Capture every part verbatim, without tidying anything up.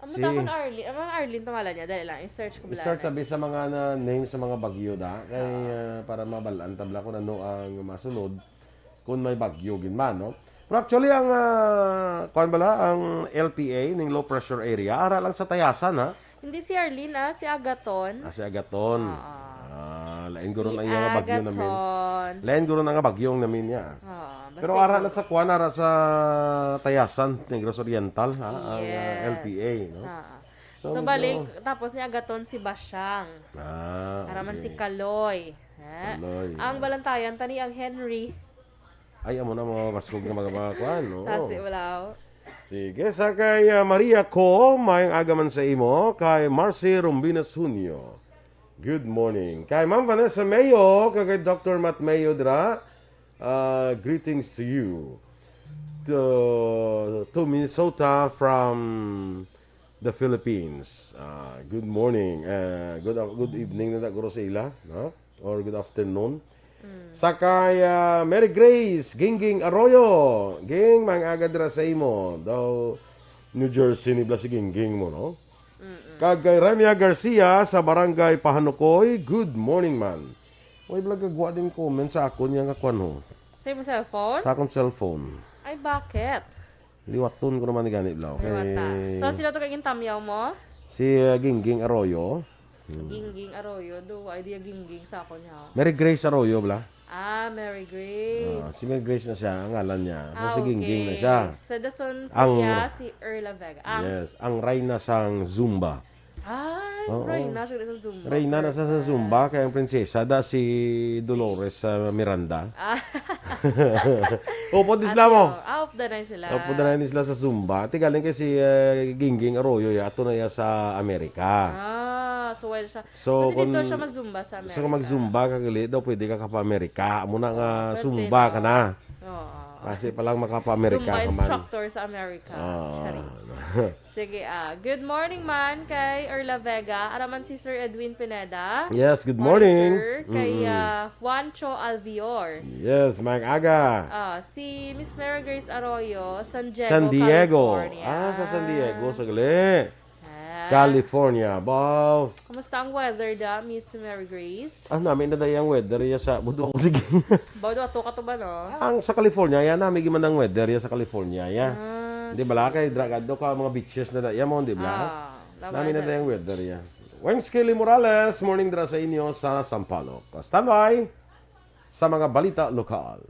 Ano ta akong Arlene? Ang Arlene, tawala niya. Dali lang, i-search ko bala. I-search sabi sa mga na, name sa mga bagyo da. Kay, ah, para mabalaan tabla kung ano ang masunod kung may bagyo gid man, no? Pero actually, ang, ah, kuwan bala, ang L P A, ning low pressure area, ara lang sa Tayasan, ha? Hindi si Arlene, ah, si Agaton. Ah, si Agaton. Oo. Ah, lain guro na iya nga bagyo namin. Agaton. Lain guro na nga bagyo ang namin niya. Oo, pero ara na sa kuwan, ara sa Tayasan, Negros Oriental, ha? Ang, ah, L P A, no? Oo. So, so, medyo balik, tapos ni Agaton si Basyang. Ah, okay. Ara man si Kaloy. Ha? Kaloy, ah. Ang Balantayan, tani ang Henry. Ay, amo na mga baskog nga mga, mga kuwan, no? Tasi, wala. Sige, sa kay, ah, Maria Co, mayong aga man sa imo. Kay Marcy Rombinas Junio, good morning. Kay Ma'am Vanessa Mayo, kag kay Doctor Matt Mayo dira, ah, greetings to you. To, to Minnesota from the Philippines. Ah, good morning. Ah, good, good evening na guro sa ila, no? Or good afternoon. Mm. Sa kay, ah, Mary Grace Gingging Arroyo. Ging, mayong aga dira sa imo. Daw, New Jersey ni bala si Gingging mo, no? Mm-mm. Kag kay Remia Garcia sa Barangay Pahanukoy, good morning, man. Way bala gagwa din comment sa akon nga nga kwan, ho. Sa imong cellphone? Sa akong cellphone. Ay, bakit? Liwaton ko naman ni gani, Blau. Liwata. Kay so, sila to kay gintamyaw mo? Si, uh, Gingging Arroyo. Hmm. Gingging Arroyo. Do, ay, di Gingging sa akon, ha? Mary Grace Arroyo, bala? Ah, Mary Grace. Ah, si Mary Grace na siya, ang ngalan niya. Ah, si Gingging na siya. Okay. Sa dason, ang siya, si Erla Vega. Ang yes, ang reyna sang Zumba. Ay, oo. Reyna siya sa Zumba. Reyna na sa, sa Zumba, kay ang prinsesa da si Dolores, ah, Miranda. Ah. Upod sila mo. Ate, oh, ah, upod na sila. Upod na sila sa Zumba. Ti galing kay si, eh, Gingging Arroyo, ya, ato na ya sa Amerika. Ah, so while siya, so, kasi dito kung siya mag-Zumba sa Amerika. So kung mag-Zumba ka gali, daw pwede ka kapa-Amerika. Amo na nga, ah, pwede Zumba na ka na. Oo. Kasi palang makapa-Amerika ka man. Zumba instructor sa Amerika. Ah. Sorry. Sige, ah, good morning man kay Erla Vega. Ara man si Sir Edwin Pineda. Yes, good morning. Morning, sir. Kay, mm-mm, ah, Juancho Alvior. Yes, mayong aga. Ah, si Miss Mary Grace Arroyo, San Diego, San Diego, California. Ah, sa San Diego, sagli. Ah. California, baw. Kumusta ang weather da, Miss Mary Grace? Ah, nami na dai ang weather ya sa, budo ako, sige. Baw do ato ka to ba, no? Ang sa California, ya, nami giman ang weather ya sa California, ya. Ah, di bala, true. Kay dra-, gado ka, mga beaches na da, ya mo, di bala? Ah, nami na dai ang weather ya. Weng Skilly Morales, morning dra sa inyo sa Sampaloc. Standby sa mga balita lokal.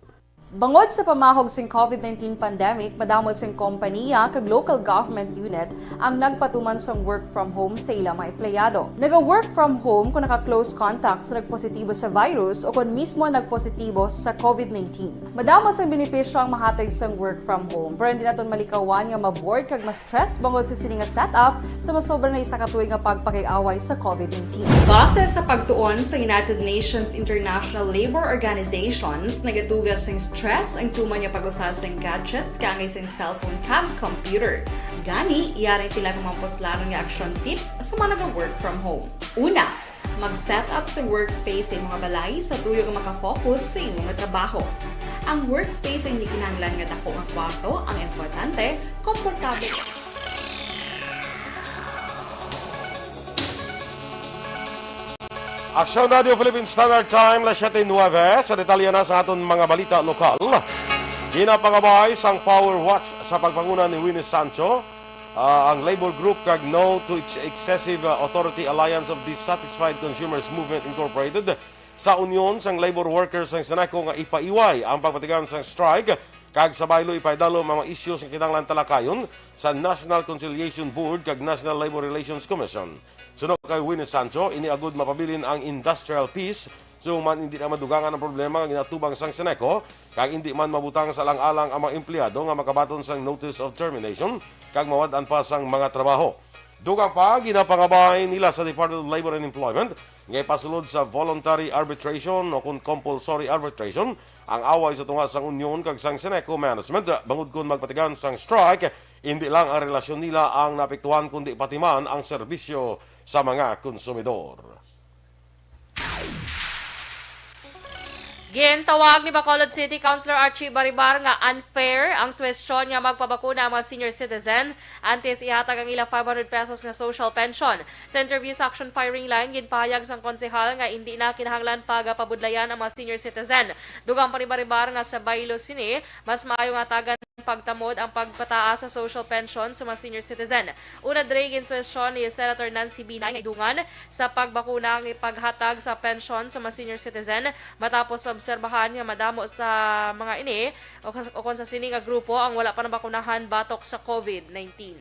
Bangod sa pamahog sing COVID nineteen pandemic, madamo sing kompaniya kag local government unit ang nagpatuman sang work from home sa ila mga empleyado. Naga-work from home kon naka-close contact sa nagpositibo sa virus o kon mismo nagpositibo sa COVID nineteen. Madamo sang benepisyo ang mahatag sang work from home, pero hindi naton malikawan nga ma-bored kag ma-stress bangod sa sini nga setup sa masobra na isa ka tuig nga pagpakig-away sa COVID nineteen. Base sa pagtuon sa United Nations International Labor Organizations, nagatuga sing stress ang tuman nga pag-usa sing gadgets kaangay sing cellphone kag computer. Gani, yari sila nga mga puslanon nga action tips sa mga naga-work from home. Una, mag-set up sa workspace sa imo nga balay sa tuyo nga makafocus sa imo nga trabaho. Ang workspace ay hindi kinahanglan nga dako nga kwarto, ang importante, komportable. Aksyon Radio Philippine Standard Time, las siete nueve. Sa detalye na sa aton mga balita lokal, ginapangabay sang Power Watch sa pagpanguna ni Winnie Sancho, ah, ang labor group kag No to Ex-, Excessive, ah, Authority Alliance of Dissatisfied Consumers Movement Incorporated sa Union sang Labor Workers sang Seneco nga ipaiway ang pagpatigan sang strike kag sa baylo ipaidalom ang mga isyu nga kinahanglan talakayon sa National Conciliation Board kag National Labor Relations Commission. Suno kay Winnie Sancho, ini agud mapabilin ang industrial peace, subong man hindi na madugangan ang problema nga ginatubang sang Seneco, kag hindi man mabutang sa alang-alang ang mga empleyado nga makabaton sang notice of termination kag mawad-an pa sang mga trabaho. Dugang pa, ginapangabay nila sa Department of Labor and Employment nga ipasulod sa voluntary arbitration o kon compulsory arbitration ang away sa tunga sang Union kag sang Seneco management, bangod kon magpatigan sang strike, hindi lang ang relasyon nila ang naapektuhan, kundi pati man ang serbisyo sa mga konsumidor. Gintawag ni Bacolod City Councilor Archie Baribar nga unfair ang suwestyon nga magpabakuna ang mga senior citizen antes ihatag ang ila five hundred pesos nga social pension. Sa interview sa Action Firing Line, ginpahayag sang konsehal nga indi na kinahanglan pagapabudlayan ang mga senior citizen. Dugang pa ni Baribar nga sa baylo sini, mas maayo nga tagan pagtamod ang pagpataas sa social pension sa mga senior citizen. Una diri, ginsuwestyon ni Senator Nancy Binay nga idungan sa pagbakuna ang ipaghatag sa pension sa mga senior citizen matapos obserbahan nga madamo sa mga ini o kas-, o kon sa sini nga grupo ang wala pa nabakunahan batok sa COVID nineteen.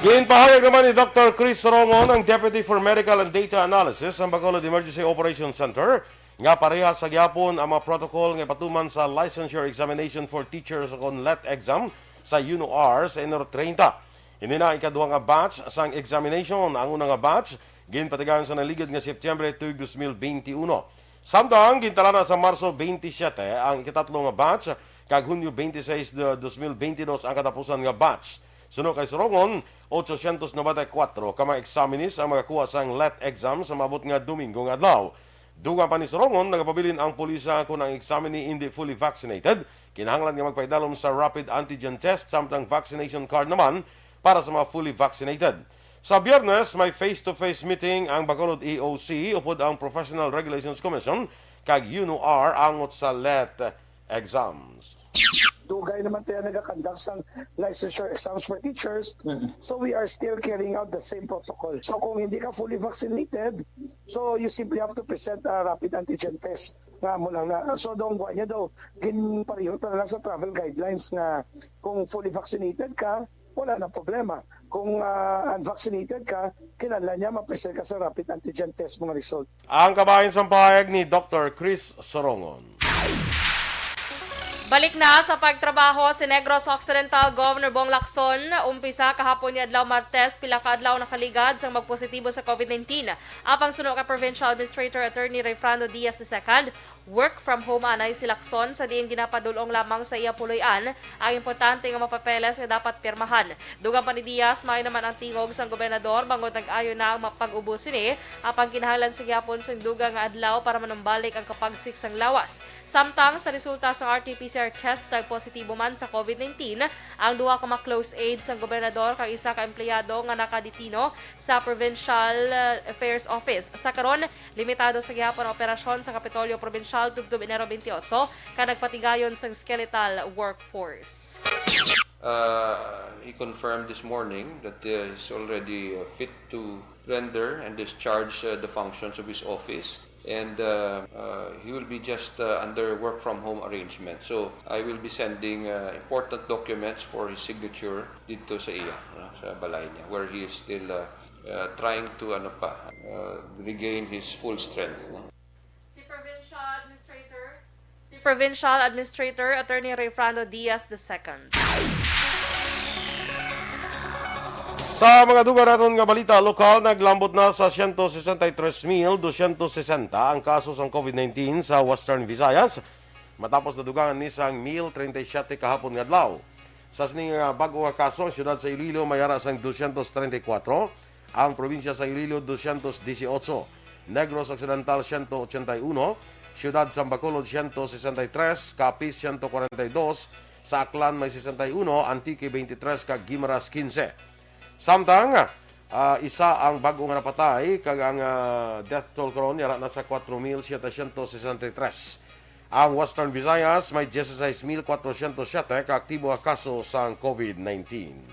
Ginpahayag naman ni Doctor Chris Rongon, ang Deputy for Medical and Data Analysis sa Bacolod Emergency Operations Center, nga parehas sa gyapon ang mga protocol nga ipatuman sa licensure examination for teachers o kon let exam sa UNOR sa Enero treinta. Ini na ang ikaduha nga batch sang examination. Ang una nga batch ginpatigayon sa naligid nga Septyembre tuig dos mil beintiuno. Samtang gintala na sa Marso beintisiyete ang ikatatlo nga batch, kag Hunyo beintiseis, dos mil beintidós ang katapusan nga batch. Suno kay Sorongon, ochocientos noventa y cuatro ka mga examinees ang magakuha sang let exam sa maabot nga Domingo nga adlaw. Dugang pa ni Sorongon, nagapabilin ang pulisa kon ang examinee indi fully vaccinated, kinahanglan nga magpaidalom sa rapid antigen test, samtang vaccination card naman para sa mga fully vaccinated. Sa Biyernes, may face-to-face meeting ang Bacolod E O C upod ang Professional Regulations Commission kag UNOR angot sa let exams. Dugay naman tayo nagakandak sang licensure exams for teachers. So we are still carrying out the same protocol. So kung hindi ka fully vaccinated, so you simply have to present a rapid antigen test nga mo lang na. So doon niya daw, ginpareho talaga sa travel guidelines nga kung fully vaccinated ka, wala na problema. Kung ah, unvaccinated ka, kinahanglan niya ma-present ka sa rapid antigen test mga result. Ang kabahin sang pahayag ni Doctor Chris Sorongon. Balik na sa pagtrabaho si Negros Occidental Governor Bong Lacson. Umpisa kahapon ni adlaw Martes, pila ka adlaw nakaligad sang magpositibo sa COVID nineteen. Apang suno kay Provincial Administrator Attorney Rayfrando Diaz the second, work from home anay si Lacson, sa diin ginapadul-ong lamang sa iya puloy-an ang importante nga mga papeles nga dapat pirmahan. Dugang pa ni Diaz, maayo naman ang tingog sang gobernador bangod nag-ayo na ang ma-, pag-ubos sini, apang kinahanglan sa gihapon sang dugang nga adlaw para manumbalik ang kapagsik sang lawas. Samtang sa resulta sang R T P C R test, nagpositibo man sa COVID nineteen ang duha ka mga close aides sang gobernador kag isa ka empleyado nga nakadetino sa Provincial, uh, Affairs Office. Sa karon, limitado sa gihapon ang operasyon sa Kapitolyo Probinsyal tubtob Enero twenty-eight, ka nagpatigayon sang skeletal workforce. Uh, he confirmed this morning that uh, he's already uh, fit to render and discharge uh, the functions of his office. And uh, uh, he will be just uh, under work from home arrangement. So I will be sending uh, important documents for his signature dito sa iya, no, sa balay niya, where he is still uh, uh, trying to ano pa, uh, regain his full strength. No? Si Provincial Administrator, si Provincial Administrator Attorney Rayfrando Diaz the second. Sa mga dugang naton nga balita lokal, naglambot na sa siyento sesenta y tres mil dosyentos sesenta ang kaso sang COVID nineteen sa Western Visayas, matapos nadugangan ni sang mil treinta y siete kahapon nga adlaw. Sa sini nga bag-o nga kaso, ang siyudad sa Iloilo may ara sang dosyentos treinta y kuwatro, ang probinsya sa Iloilo dosyentos disiotso, Negros Occidental siyento ochenta y uno, siyudad sang Bacolod siyento sesenta y tres, Capiz siyento kwarenta y dos, sa Aklan may sesenta y uno, Antique twenty-three, kag Guimaras quince. Samtang ah, isa ang bag-o nga napatay, kag ang ah, death toll karon yara na sa kwatro mil setecientos sesenta y tres. Ang Western Visayas may dieciséis mil cuatrocientos siete ka aktibo nga kaso sang COVID nineteen.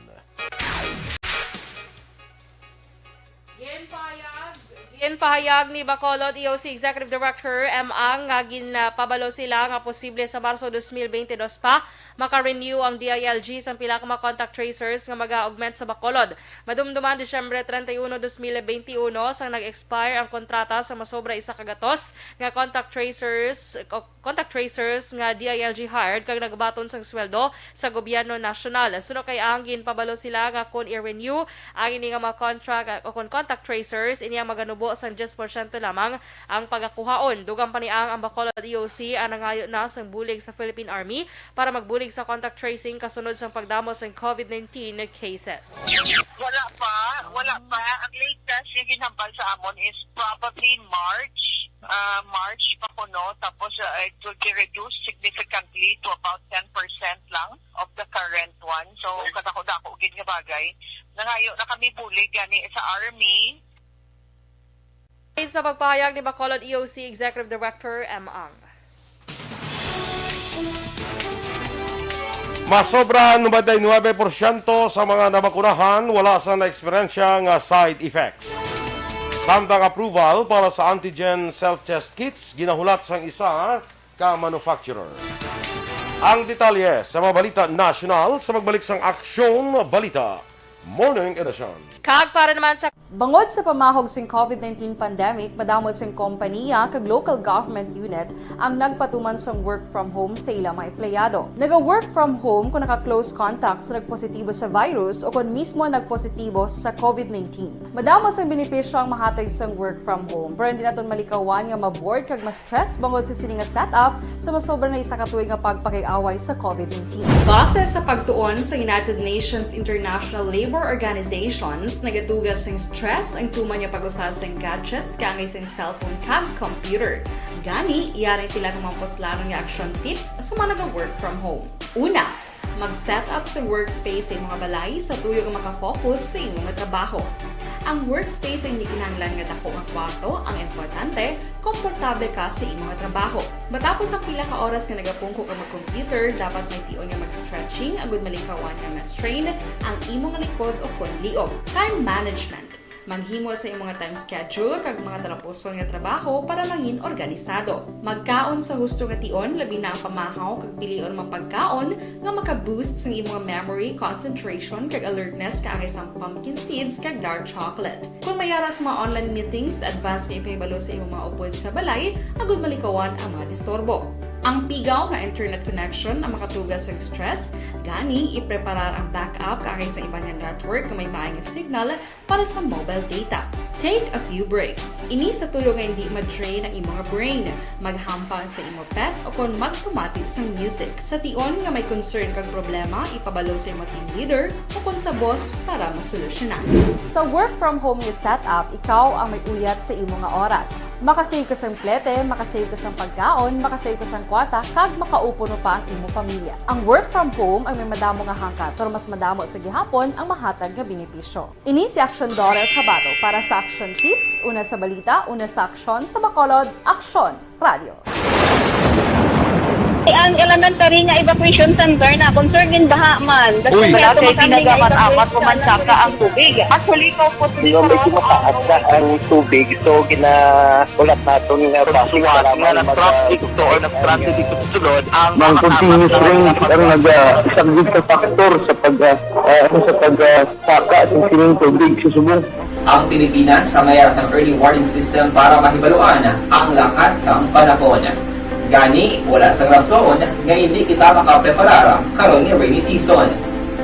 Ginpahayag, ginpahayag ni Bacolod E O C Executive Director M. Ang nga ginpabalo sila nga posible sa Marso dos mil bente dos pa maka-renew ang D I L G sang pila ka mga contact tracers nga mag-augment sa Bacolod. Madumduman Disyembre treinta y uno, dos mil bente y uno, sang nag-expire ang kontrata sa masobra isa ka gatos nga contact tracers o contact tracers nga D I L G hired kag nagabaton sang sweldo sa gobyerno nasyonal. Suno kay Ang, ginpabalo sila nga kon i-renew ang ini nga mga contract o kon contact tracers, ini ang maganubo sang diyes porsyento lamang ang pagakuhaon. Dugang pa ni Ang, ang Bacolod E O C ang nangayo na sang bulig sa Philippine Army para magbulig sa contact tracing kasunod sang pagdamo sang COVID nineteen cases. Wala pa, wala pa. Ang latest nga ginhambal sa amon is probably March. Ah, March pa kuno, tapos, ah, it will be reduced significantly to about ten percent lang of the current one. So, kadako-dako gid nga bagay. Nangayo na kami bulig gani sa army. Ayon sa pagpahayag ni Bacolod E O C Executive Director M. Ang. Masobra noventa y nuebe porsyento sa mga nabakunahan wala sa naeksperyensya nga side effects. Samtang approval para sa antigen self-test kits ginahulat sang isa ka manufacturer. Ang detalye sa mga balita nasyonal sa pagbalik sang Aksyon Balita Morning Edition. Kag para naman sa Bangod sa pamahog sing COVID nineteen pandemic, madamo sing kompaniya kag local government unit ang nagpatuman sang work from home sa ila mga empleyado. Naga-work from home kung naka-close contact sa nagpositibo sa virus o kon mismo nagpositibo sa COVID nineteen. Madamo sang benepisyo ang mahatag sang work from home, pero hindi naton malikawan nga ma-bored kag ma-stress bangod sa sini nga setup sa masobra na isa ka tuig nga pagpakig-away sa COVID nineteen. Base sa pagtuon sa United Nations International Labour Organizations, nagatuga sing stress ang tuman nga pag-usa sing gadgets kaangay sing cellphone kag computer. Gani, yari ang pila ka mga puslanon nga action tips sa mga naga-work from home. Una, mag-set up sa workspace sa imong balay sa tuyo nga makafocus sa imong trabaho. Ang workspace ay hindi kinahanglan nga dako nga kwarto, ang importante, komportable ka sa imong trabaho. Matapos ang pila ka oras nga nagapungko ka mag-computer, dapat may tion nga mag-stretching agud malikawan nga ma-strain ang imong likod o kon liog. Time management. Maghimo sa imong time schedule kag mga talapuson nga trabaho para mangin organisado. Magkaon sa husto nga tion, labi na ang pamahaw kag pilion mga pagkaon nga maka-boost sang imong memory, concentration, kag alertness kaangay sang pumpkin seeds kag dark chocolate. Kon may ara sa mga online meetings, advance nga ipahibalo sa imong mga upod sa balay agud malikawan ang mga disturbo. Ang pigaw nga internet connection ang makatuga sang stress, gani ipreparar ang backup kaangay sa iban nga network nga may maay nga signal para sa mobile data. Take a few breaks. Ini sa tuyo nga hindi ma-drain ang imo nga brain. Maghampang sa imo pet o kon magpamati sang music. Sa tion nga may concern kag problema, ipabalo sa imo team leader o kon sa boss para masolusyonan. Sa work from home nga setup, ikaw ang may uyat sa imo nga oras. Makasave ka sang plete, makasave ka sang pagkaon, makasave ka sang kwarta, kag makaupuno pa ang imo pamilya. Ang work from home ang may madamo nga hangkat, pero mas madamo sa gihapon ang mahatag nga benepisyo. Ini si Action Daughter Kabato para sa Action Tips, una sa balita, una sa aksyon, sa Bacolod, Aksyon Radio. Ang elementary nga evacuation center na concern in baha man. Uy. Wala kay tinaga man amat, umansaka ang tubig. Actually, ikaw po, di ba, medyo mataas na ang tubig, so ginahulat naton nga bus nga nag-traffic to or nag-transit dito sa sulod ang mga continuous rain ang nag-, ah, isa gid sa factor sa pag, ah, ah, sa pag, ah, saka sa sining tubig sa subong. Ang Pilipinas ang may ara sang early warning system para mahibaluan ang lakat sang panahon. Gani, wala sang rason nga indi kita makapreparar karon nga rainy season.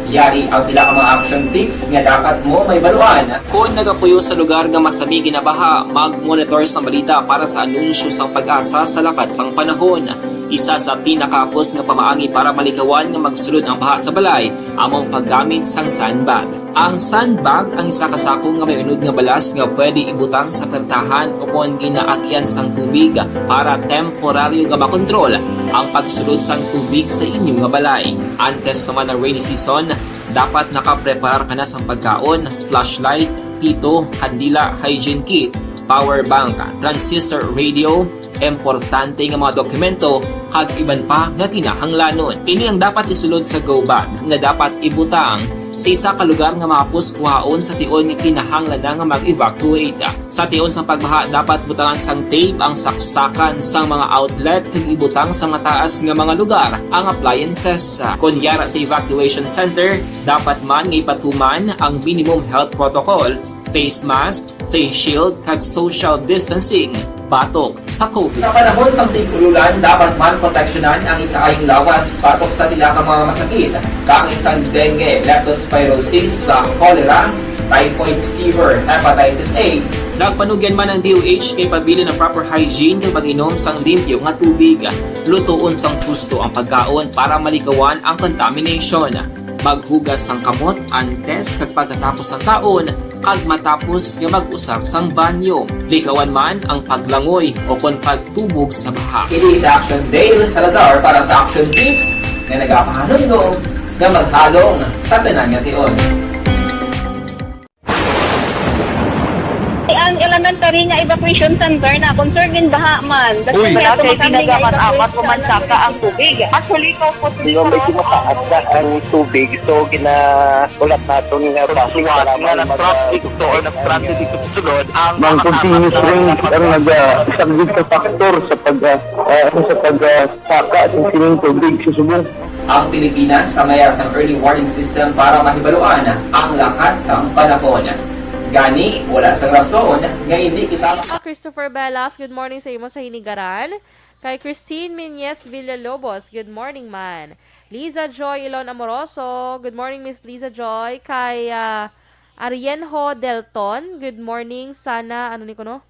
Yari ang pila ka mga action tips nga dapat mo mahibaluan. Kon nagapuyo sa lugar nga masami ginabaha, mag-monitor sang balita para sa anunsyo sang PAGASA sa lakat sang panahon. Isa sa pinakahapos nga pamaagi para malikawan nga magsulod ang baha sa balay amo ang paggamit sang sandbag. Ang sandbag ang isa ka sako nga may unod nga balas nga pwede ibutang sa pertahan o kon ginaagian sang tubig para temporaryo nga makontrol ang pagsulod sang tubig sa inyo nga balay. Antes pa man ang rainy season, dapat nakapreparar ka na sang pagkaon, flashlight, pito, kandila, hygiene kit, power bank, transistor radio, importante nga mga dokumento, kag iban pa nga kinahanglanon. Ini ang dapat isulod sa go bag nga dapat ibutang sa isa ka lugar nga mahapos kuhaon sa tion nga kinahanglan na nga mag-evacuate. Sa tion sang pagbaha, dapat butangan sang tape ang saksakan sang mga outlet kag ibutang sa mataas nga mga lugar ang appliances. Kon yara sa evacuation center, dapat man nga ipatuman ang minimum health protocol, face mask, face shield, kag social distancing batok sa COVID. Sa panahon sang tig-ululan, dapat man proteksyonan ang ikaayong lawas batok sa pila ka mga masakit, kaangay sang dengue, leptospirosis, sa cholera, typhoid fever, hepatitis A. Nagpanugyan man ang D O H nga ipabilin ang proper hygiene kag pag-inom sang limpyo nga tubig. Lutoon sang husto ang pagkaon para malikawan ang contamination. Paghugas sang kamot antes kag pagkatapos sa kaon, kag matapos nga mag-usar sang banyo. Likawan man ang paglangoy o kon pagtubog sa baha. Kini sa Action Dale Salazar para sa Action Tips nga nagapahanumdom nga maghalong sa tanan nga tion. Ang elementary nga evacuation center na concerned in baha man. Uy! Wala kay tinaga man amat o mansaka ang tubig. Actually, ko po Medyo mataas na ang tubig, so ginaulat naton nga bus nga nag-traffic to or nag-transit dito sa sulod ang Mang continuous rain ang nag-saglit sa factor sa pag uh, sa pag uh, saka sa sining tubig sa subong. Ang Pilipinas sa mayar sang early warning system para mahibaluan ang lakat sang panahon. Gani, wala sang rason nga hindi kita Christopher Velas, good morning sa imo sa Hinigaran. Kay Christine Minyes Villalobos, good morning man. Liza Joy Ilon Amoroso, good morning Miss Liza Joy. Kay ah, Arienho Delton, good morning. Sana, ano ni kuno?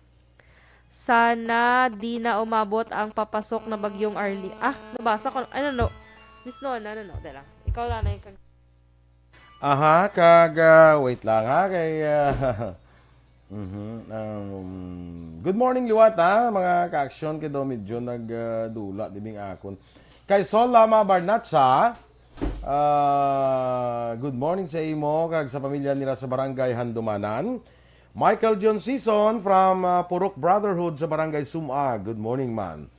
Sana di na umabot ang papasok na bagyong Arlie. Ah, nabasa ko. Ano no? Miss Nona, ano no? Dala. Ikaw lang na yung kag- Aha, kag ah, wait lang ha kay ah, mhm, um, good morning liwat ha mga ka-action kay daw medyo nagdula dibing akon. Kay Sol Lama Barnacha, ah, good morning sa imo kag sa pamilya nila sa Barangay Handumanan. Michael John Season from ah, Purok Brotherhood sa Barangay Sumag. Good morning man.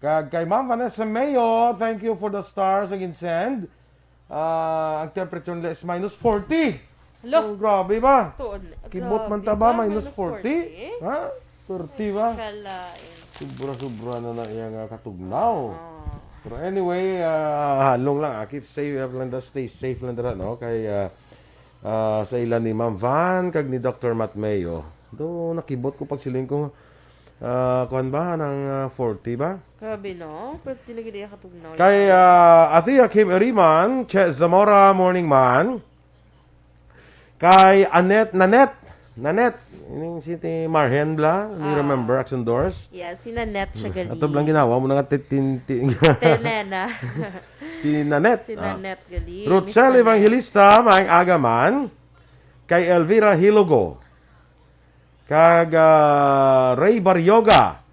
Kag kay Ma'am Vanessa Mayo, thank you for the stars nga ginsend. Ah, ang temperature nila is minus forty. Lo. Oh, grabe ba? Tuon. Kibot man ta ba? Minus forty? Ha? thirty ba? Kalain. Sobra-sobra na na iya nga katugnaw. Oh. Pero anyway, ah, halong lang. Ah, keep safe lang da. Stay safe lang dira, no? Kay ah, ah, sa ila ni Ma'am Van kag ni Doctor Matt Mayo. Do nakibot ko pagsiling ko, ah, kuan ba? Nang ah, forty ba? Grabe, no? Pero tinagid iya katugnaw. Kay ah, Athea Kim Eriman, Che Zamora, morning man. Kay Anet, Nanet, Nanet, ining si ti Marhen bla, you Ah. remember Action Doors? Yes, si Nanette siya gali. Ato blang ginawa mo na nga titinti. Tenena. Si Nanette. Si ah. Nanette gali. Rochelle Evangelista, maayong aga man. Kay Elvira Hilogo. Kag ah, Ray Barrioga.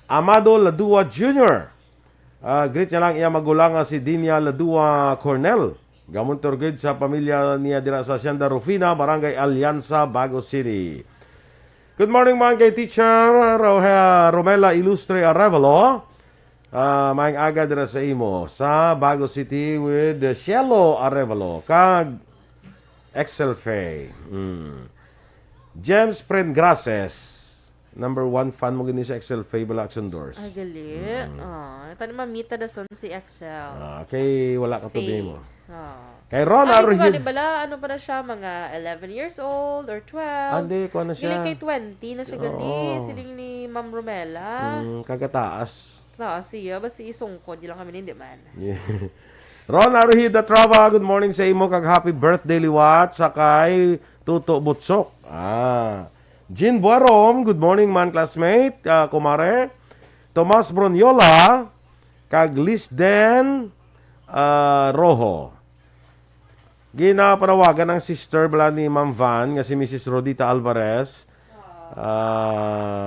Amado Ladua Junior. Ah, greet niya lang iya magulang nga si Dinia Ladua Cornel. Gamon turgid sa pamilya niya dira sa Hacienda Rufina, Barangay Alianza, Bago City. Good morning man kay Teacher Ro- Romela Ilustre Arevalo. Ah, maayong aga dira sa imo sa Bago City with Shelo Arevalo kag Excel Faye. Mm. James Prengrases. Number one fan mo gini sa Excel Faye bala Action Doors. Ay, gali. Mm. Ah, tani mamita dason si Excel. Ah, kay wala ka Faye. problema. Ah. Kay Ron Ay, Arroyo. Di bala, ano pa na siya, mga eleven years old or twelve. Ande, kuha na siya. Dili kay twenty na siya gali. Oo. Siling ni Ma'am Romela. Mm, kagataas. Sa siya, basta isungkod, di lang kami hindi man. Ron Aruhida Trava, good morning sa imo kag happy birthday liwat sa kay Tuto Butsok. Ah. Jean Buarom, good morning man classmate, ah, kumare. Tomas Bronyola, kag Lisden ah, Rojo. Ginapanawagan ang sister bala ni Ma'am Van nga si Missus Rodita Alvarez. Ah,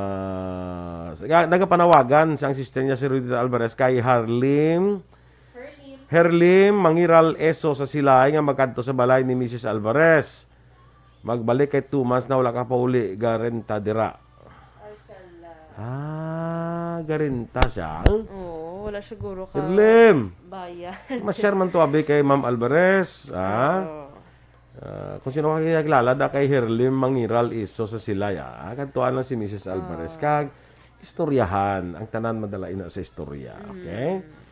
sa- nagapanawagan sang sister niya si Rodita Alvarez kay Harlim Herlim Mangiral Eso sa Silay nga magkadto sa balay ni Missus Alvarez. Magbalik kay two months na wala ka pauli, garenta dira. Ay, kala. Ah, garenta siya? Oo, wala siguro ka Herlim! Bayan. Mas share man to abi kay Ma'am Alvarez, ah? Oo. Ah, kung sino ka kinakilala da kay Herlim Mangiral Iso sa Silay, ah. Kadtuan lang si Missus Alvarez. Ah. Kag istoryahan, ang tanan madala ina sa istorya, okay? Mm.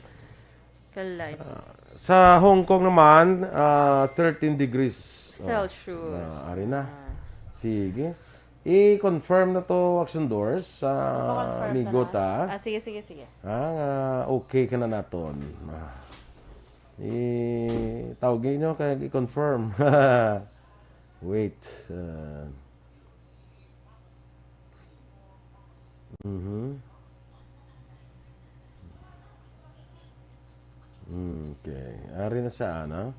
Kalay. Ah, sa Hong Kong naman, ah, thirteen degrees. Oh, Celsius. Ah, ari na. Ah. Sige. I-confirm na to, Action Doors, sa Ipakonfirm na amigo lang. ta. Ah, sige, sige, sige. Ah, nga okay ka na naton. Ah. I-tawgi nyo kay i-confirm. Wait. Ah. Mhm. Okay. Ari na siya, ano?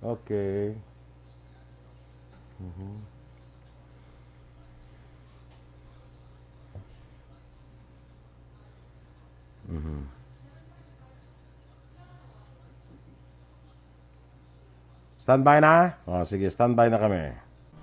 Okay. Mhm. Mhm. Standby na? O, sige, standby na kami.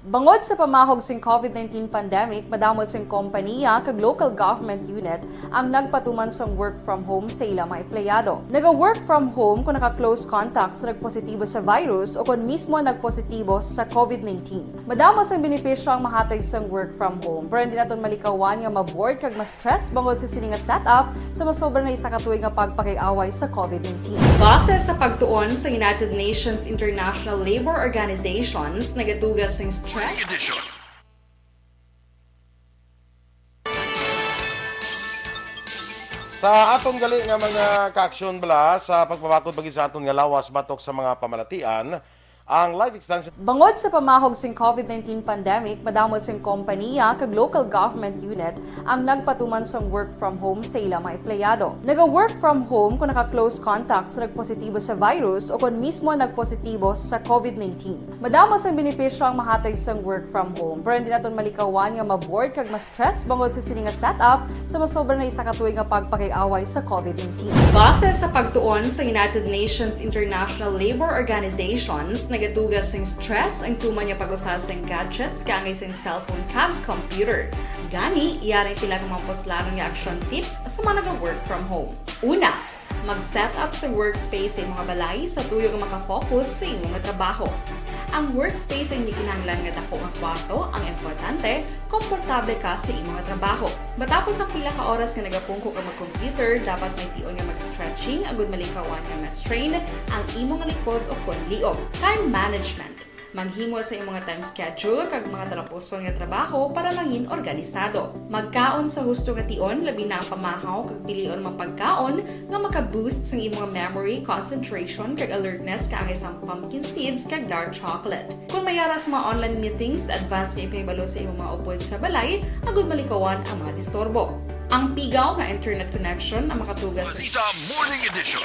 Bangod sa pamahog sing COVID nineteen pandemic, madamo sing kompaniya kag local government unit ang nagpatuman sang work from home sa ila mga empleyado. Naga-work from home kung naka-close contact sa nagpositibo sa virus o kon mismo nagpositibo sa COVID nineteen. Madamo sang benepisyo ang mahatag sang work from home, pero hindi naton malikawan nga ma-bored kag ma-stress bangod sa sini nga setup sa masobra na isa ka tuig nga pagpakig-away sa COVID nineteen. Base sa pagtuon sa United Nations International Labor Organizations, nagatuga sing stress. Sa aton gali nga mga kaaksyon bala sa pagpabakod pa gid sa aton nga lawas batok sa mga pamalatian, ang life extension. Bangod sa pamahog sing COVID nineteen pandemic, madamo sing kompaniya kag local government unit ang nagpatuman sang work from home sa ila mga empleyado. Naga-work from home kung naka-close contact sa nagpositibo sa virus o kon mismo nagpositibo sa COVID nineteen. Madamo sang benepisyo ang mahatag sang work from home, pero hindi naton malikawan nga ma-bored kag ma-stress bangod sa sini nga setup sa masobra na isa ka tuig nga pagpakig-away sa COVID nineteen. Base sa pagtuon sa United Nations International Labor Organizations, nagatuga sing stress ang tuman nga pag-usa sing gadgets kaangay sing cellphone kag computer. Gani, yari pila ka mga puslanon nga action tips sa mga naga-work from home. Una, mag-set up sa workspace sa imong balay sa tuyo nga maka-focus sa imong trabaho. Ang workspace ay hindi kinahanglan nga dako nga kwarto, ang importante, komportable ka sa imong trabaho. Matapos ang pila ka oras nga nagapungko ka mag-computer, dapat may tion nga mag-stretching agud malikawan nga ma-strain ang imong likod o kon liog. Time management. Maghimo sa imong time schedule kag mga talapuson nga trabaho para mangin organisado. Magkaon sa husto nga tion, labi na ang pamahaw, kag pilion ang mga pagkaon nga maka-boost sang imong memory, concentration, kag alertness, kaangay sang pumpkin seeds kag dark chocolate. Kung may ara sa mga online meetings, advance nga ipahibalo sa imong mga upod sa balay agud malikawan ang mga disturbo. Ang pigaw nga internet connection ang makatuga sa Balita Morning Edition.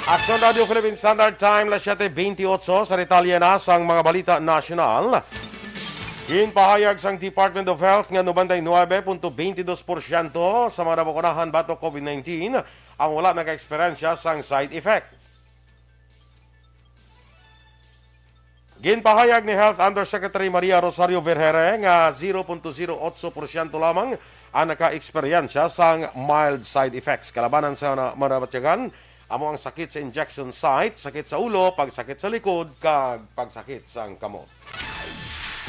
Aksyon Radio Philippine Standard Time, las siete veintiocho, sa detalye na sang mga balita nasyonal. Ginpahayag sang Department of Health nga noventa y nuebe punto veintidós porsyento sa mga nabakunahan batok COVID nineteen ang wala naka-eksperyensya sang side effect. Ginpahayag ni Health Undersecretary Maria Rosario Vergere nga zero punto zero otso porsyento lamang ang naka-eksperyensya sang mild side effects. Kalabanan sa na-, mga nabatyagan, amo ang sakit sa injection site, sakit sa ulo, pagsakit sa likod, kag pagsakit sang kamot.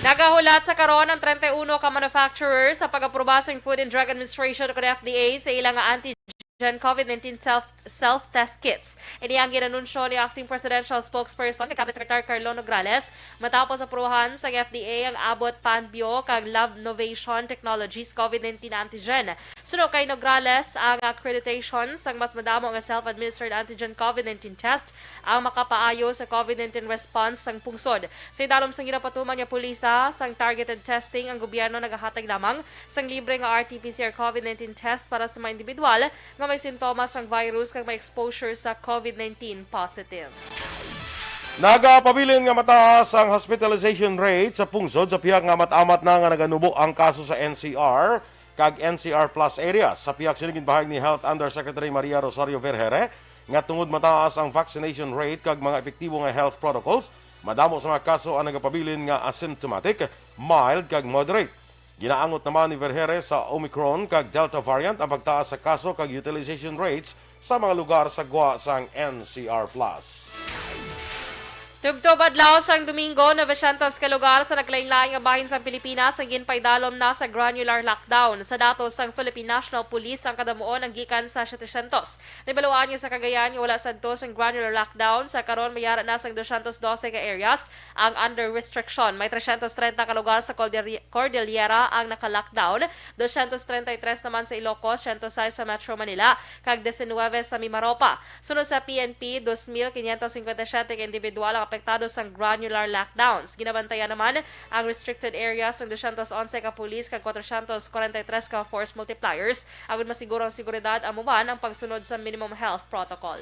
Nagahulat sa karon ang treinta y uno ka manufacturer sa pag-aproba sang Food and Drug Administration o F D A sa ila nga antigen COVID nineteen self, self-test kits. Ini ang ginanunsyo ni Acting Presidential Spokesperson kag Cabinet Secretary Carlo Nograles matapos aprubahan sang F D A ang Abbott Panbio kag Lab Novation Technologies COVID nineteen antigen. Suno kay Nograles, ang accreditation sang mas madamo nga self-administered antigen COVID nineteen test ang makapaayo sa COVID nineteen response sang pungsod. Sa idalom sang ginapatuman nga pulisa sang targeted testing, ang gobyerno nagahatag lamang sang libre nga R T P C R COVID nineteen test para sa mga individual nga may sintomas sang virus kag may exposure sa COVID nineteen positive. Nagapabilin nga mataas ang hospitalization rate sa pungsod sa pihak nga amat-amat na nga naganubo ang kaso sa N C R kag N C R plus areas. Sa pihak sini, ginpahayag ni Health Undersecretary Maria Rosario Vergere nga tungod mataas ang vaccination rate kag mga epektibo nga health protocols, madamo sa mga kaso ang nagapabilin nga asymptomatic, mild kag moderate. Ginaangot naman ni Vergere sa Omicron kag Delta variant ang pagtaas sa kaso kag utilization rates sa mga lugar sa gwa sang N C R plus. Tubtob adlaw sang Domingo, novecientos ka lugar sa naglain-lain nga bahin sang Pilipinas ang ginpaidalom na sa granular lockdown. Sa datos sang Philippine National Police, ang kadamuon ang gikan sa setecientos. Nahibaluan nga sa Cagayan nga wala sadto sang granular lockdown. Sa karon, may ara na sang doscientos doce ka areas ang under restriction. May trescientos treinta ka lugar sa Cordillera, Cordillera ang naka-lockdown, doscientos treinta y tres naman sa Ilocos, ciento seis sa Metro Manila, kag diecinueve sa Mimaropa. Suno sa P N P, dos mil quinientos cincuenta y siete ka individual ang apektado sang granular lockdowns. Ginabantayan naman ang restricted areas sang dosyentos onse ka pulis kag kwatrosyentos kwarenta y tres ka force multipliers, agud masiguro ang seguridad, amo man ang pagsunod sa minimum health protocol.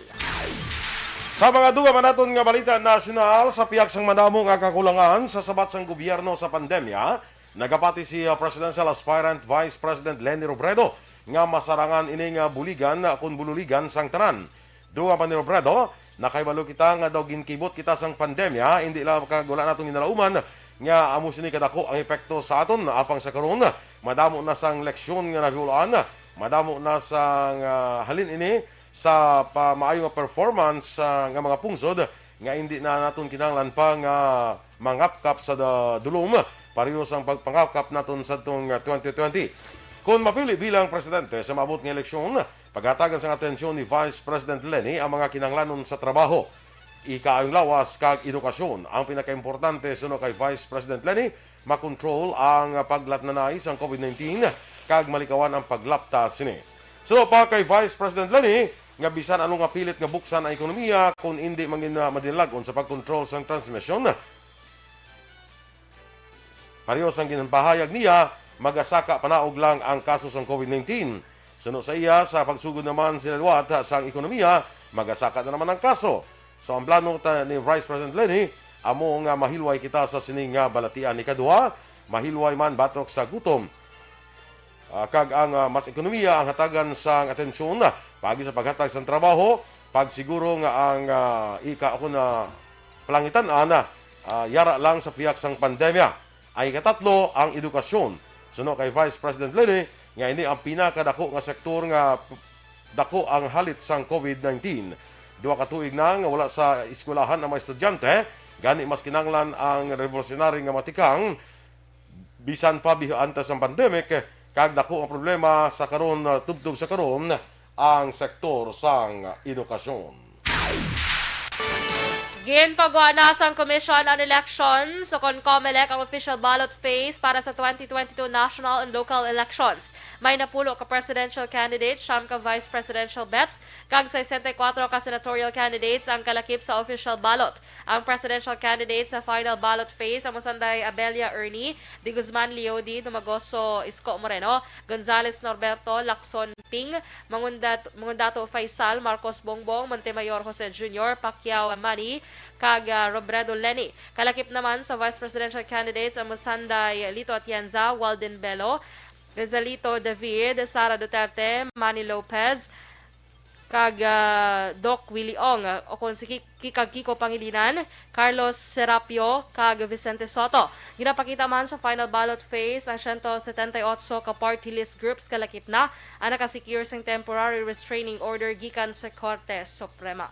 Sa mga dugang pa naton nga balita nasyonal, sa pihak sang madamo nga kakulangan sa sabat sang gobyerno sa pandemya, nagapati si, uh, presidential aspirant Vice President Leni Robredo nga masarangan ini nga buligan, uh, kon bululigan sang tanan. Dugang pa ni Robredo, nakahibalo kita nga daw ginkibot kita sang pandemya, indi lang kag wala naton ginalauman nga amo sini kadako ang epekto sa aton, apang sa karon, madamo na sang leksyon nga nahiulaan, madamo na sang, ah, halin ini sa pa-, maayo nga performance, ah, nga mga pungsod nga indi na naton kinahanglan pa nga mangapkap sa da-, dulom, pareho sang pagpangapkap naton sadtong, ah, twenty twenty. Kon mapili bilang presidente sa maabot nga eleksyon, paghatagan sang atensyon ni Vice President Leni ang mga kinahanglanon sa trabaho, ikaayong lawas, kag edukasyon. Ang pinakaimportante suno kay Vice President Leni, makontrol ang paglatnanay sang COVID nineteen kag malikawan ang paglapta sini. Suno pa kay Vice President Leni nga bisan ano nga pilit nga buksan ang ekonomiya, kon indi man gid na madinalag-on sa pagkontrol sang transmisyon, pareho sang ginpahayag niya, magasaka panaog lang ang kaso sang COVID nineteen. Suno sa iya, sa pagsugod naman sila liwat sang ekonomiya, magasaka na naman ang kaso. So, ang plano ta ni Vice President Leni amo nga mahilway kita sa sini nga balatian. Ikaduha, mahilway man batok sa gutom. Ah, kag ang, ah, mas ekonomiya ang hatagan sang atensyon, ah, paagi sa paghatag sang trabaho, pagsiguro nga ang, ah, ika-, ako na palangitan-an, ah, yara lang sa pihak sang pandemya. Ang ikatatlo, ang edukasyon. Suno kay Vice President Leni, nga ini ang pinakadako nga sektor nga dako ang halit sang COVID nineteen. Duha ka tuig na nga wala sa eskwelahan ang mga estudyante, gani mas kinahanglan ang revolusyonary nga matikang bisan pa bisan antes ang pandemic, kag dako ang problema sa karon, tubtob sa karon, ang sektor sang edukasyon. Ginpagwa na sang Commission on Elections o kon COMELEC ang official ballot phase para sa twenty twenty-two national and local elections. May napulo ka presidential candidates, siyam ka vice presidential bets, kag sesenta y kuwatro ka senatorial candidates ang kalakip sa official ballot. Ang presidential candidates sa final ballot phase amo sanday Abella Ernie, De Guzman Leody, Dumagoso Isko Moreno, Gonzales Norberto, Lacson Ping, Mangundat-, Mangundato Faisal, Marcos Bongbong, Montemayor Jose Junior, Pacquiao Manny, kag, ah, Robredo Leni. Kalakip naman sa vice presidential candidates amo sanday Lito Atienza, Walden Bello, Rizalito David, Sara Duterte, Manny Lopez, kag, ah, Doc Willie Ong, ah, o kon si Ki-, Ki-, kag Kiko Pangilinan, Carlos Serapio, kag Vicente Sotto. Ginapakita man sa final ballot phase ang siyento setenta y otso ka party list groups kalakip na ang nakasecure sing temporary restraining order gikan sa Korte Suprema.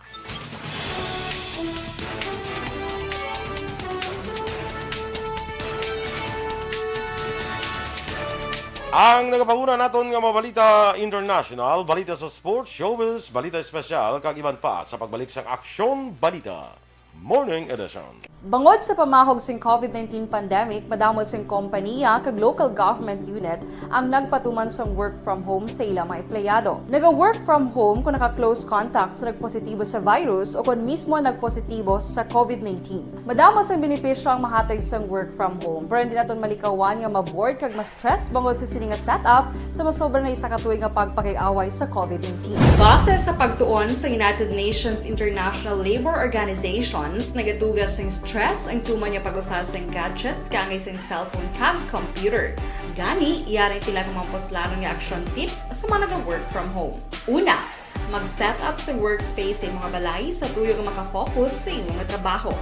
Ang nagapanguna naton nga mga balita international, balita sa sports, showbiz, balita espesyal, kag iban pa sa pagbalik sang Aksyon Balita Morning Edition. Bangod sa pamahog sing COVID nineteen pandemic, madamo sing kompaniya kag local government unit ang nagpatuman sang work from home sa ila mga empleyado. Naga-work from home kung naka-close contact sa nagpositibo sa virus o kon mismo nagpositibo sa COVID nineteen. Madamo sang benepisyo ang mahatag sang work from home, pero hindi naton malikawan nga ma-bored kag ma-stress bangod sa sini nga setup sa masobra na isa ka tuig nga pagpakig-away sa COVID nineteen. Base sa pagtuon sa United Nations International Labour Organizations, nagatuga sing stress ang tuman nga pag-usa sing gadgets kaangay sing cellphone kag computer. Gani, yari ang pila ka mga puslanon nga action tips sa mga naga-work from home. Una, mag-set up sa workspace sa imong balay sa tuyo nga makafocus sa imong trabaho.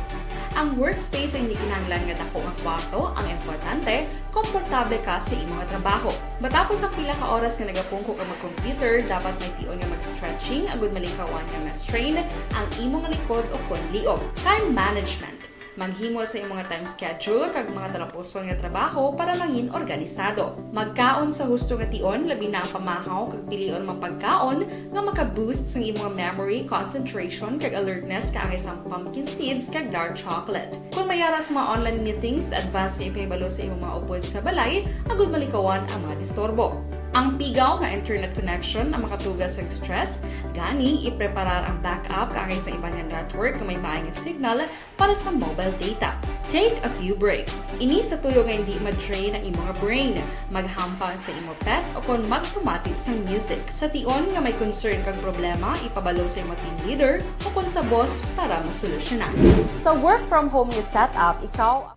Ang workspace ay hindi kinahanglan nga dako nga kwarto, ang importante, komportable ka sa imong trabaho. Matapos ang pila ka oras nga nagapungko ka mag-computer, dapat may tion nga mag-stretching agud malikawan nga ma-strain ang imong likod o kon liog. Time management. Maghimo sa imong time schedule kag mga talapuson nga trabaho para mangin organisado. Magkaon sa husto nga tion, labi na ang pamahaw kag pilion man pagkaon nga maka-boost sang imong memory, concentration, kag alertness kaangay sang pumpkin seeds kag dark chocolate. Kon may yara sa mga online meetings, advance nga ipahibalo sa imong mga upod sa balay agud malikawan ang mga disturbo. Ang pigaw nga internet connection ang makatuga sa stress, gani ipreparar ang backup kaangay sa iban nga network nga may maay nga signal para sa mobile data. Take a few breaks. Ini sa tuyo nga hindi ma-drain ang imo nga brain, maghampang sa imo pet, o kon magpamati sang music. Sa tion nga may concern kag problema, ipabalo sa imo team leader o kon sa boss para masolusyonan. Sa work from home nga setup, ikaw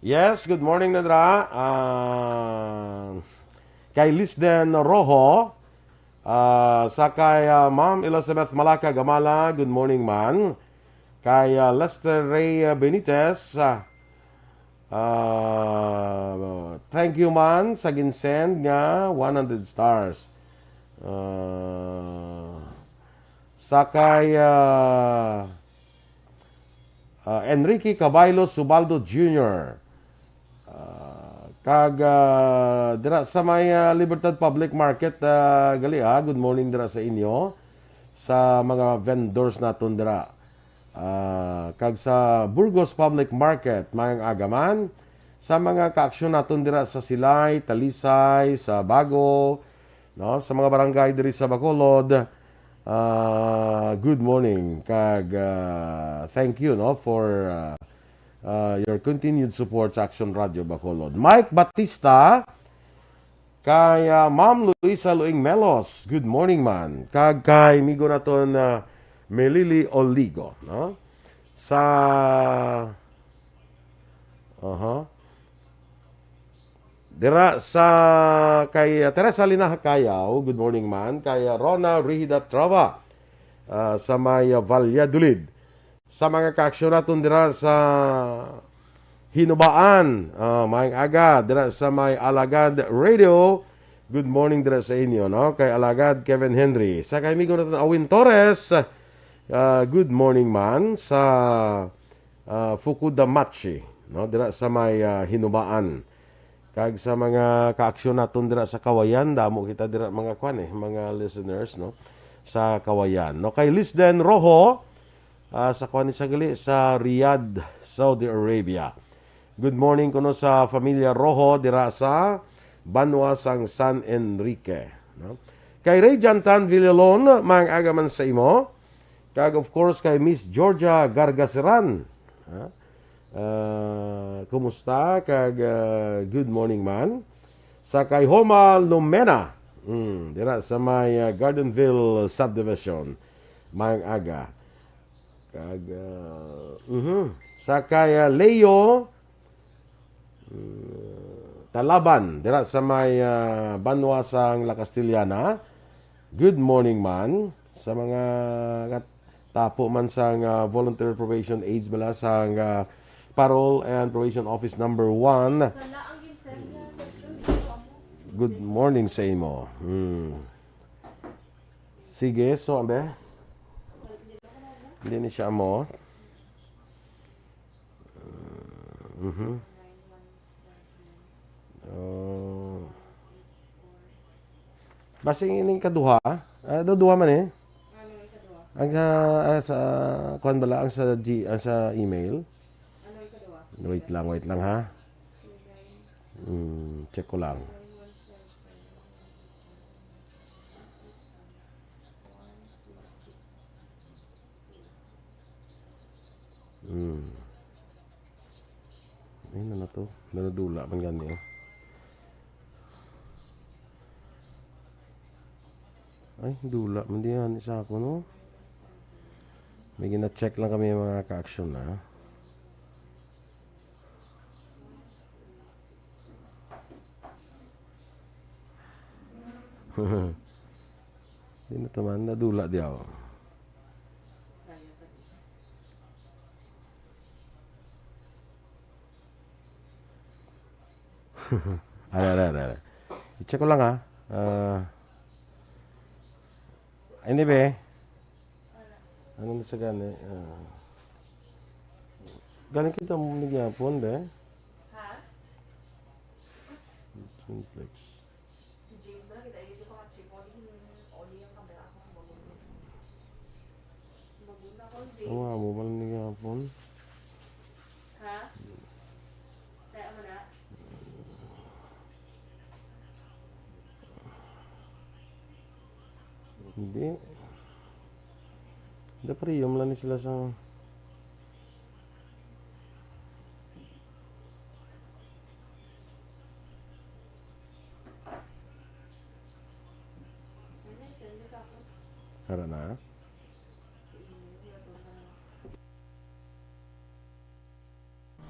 Yes, good morning na dira. Ah, kay Lisden Rojo, ah, sa kay, ah, Ma'am Elizabeth Malaka Gamala, good morning man. Kay, ah, Lester Ray, ah, Benitez, ah, ah, thank you man sa ginsend nga one hundred stars. Ah, sa kay, ah, ah, Enrique Cabaylo Subaldo Junior. Ah, kag, ah, dira sa may, ah, Libertad Public Market, ah, gali, ah, good morning dira sa inyo, sa mga vendors naton dira. Ah, kag sa Burgos Public Market, maayong aga man, sa mga kaaksyon naton dira sa Silay, Talisay, sa Bago, no, sa mga barangay diri sa Bacolod. Ah, good morning kag, ah, thank you, no, for, ah, ah, your continued support sa Action Radio Bacolod. Mike Batista, kay, ah, Ma'am Luisa Luing Melos, good morning man. Kag kay migo naton, ah, Melili Oligo, no? Sa Aha. Dira sa kay Teresa Linaha Cayaw, good morning man. Kay Rona Rihida Trava, ah, sa may, ah, Valladolid. Sa mga kaaksyon naton dira sa Hinubaan, ah, maayong aga. Dira sa may Alagad Radio, good morning dira sa inyo, no? Kay Alagad Kevin Henry. Sa kay amigo naton Awin Torres, ah, good morning man. Sa ah, Fukudamachi, no, dira sa may, ah, Hinubaan. Kag sa mga kaaksyon naton dira sa Kawayan, damo kita dira mga kwan, eh, mga listeners, no, sa Kawayan. No, kay Lisden Rojo, ah, sa kwan ni sa gali, sa Riyadh, Saudi Arabia. Good morning kuno sa familia Rojo dira sa banwa sang San Enrique, no? Kay Ray Jantan Villalon, maayong aga man sa imo. Kag of course kay Miss Georgia Gargaseran. Ha? Ah, kumusta? Kag, ah, good morning man. Sa kay Homa Lumena. Mm, dira sa may, ah, Gardenville Subdivision. Maayong aga. Kag, ah, mhm. Sa kay, ah, Leo, mm, Talaban, dira sa may, ah, banwa sang La Castellana. Good morning man sa mga kat-, tapo man sang, ah, voluntary probation aids bala sang, ah, parole and probation office number one. Good morning sa imo. Hmm. Sige, so, ambe. Hindi ni siya mo. Mhm. Oh. Basi ining kaduha, ah, do duha man eh. Ang sa, ah, sa, kuan bala, ang sa G, ang sa email. Wait lang, wait lang ha. Hmm, check ko lang. Hmm. Ayun na, na to. Nadula man gani, oh. Ay, dula man diyan sa ako, no? May gina-check lang kami, mga ka-action, ha? Di na taman, nadula di ako. Ara, ara, ara, ara. I-check ko lang, ha. Ah, anyway. Ano na sa gani? Ah. Gani kita mo nagyapon, be? Ha? Simplex. Ang amo man ni gihapon. Ha? Kaya mo na? Eh, dapat yung lang ni sila sa Hara na.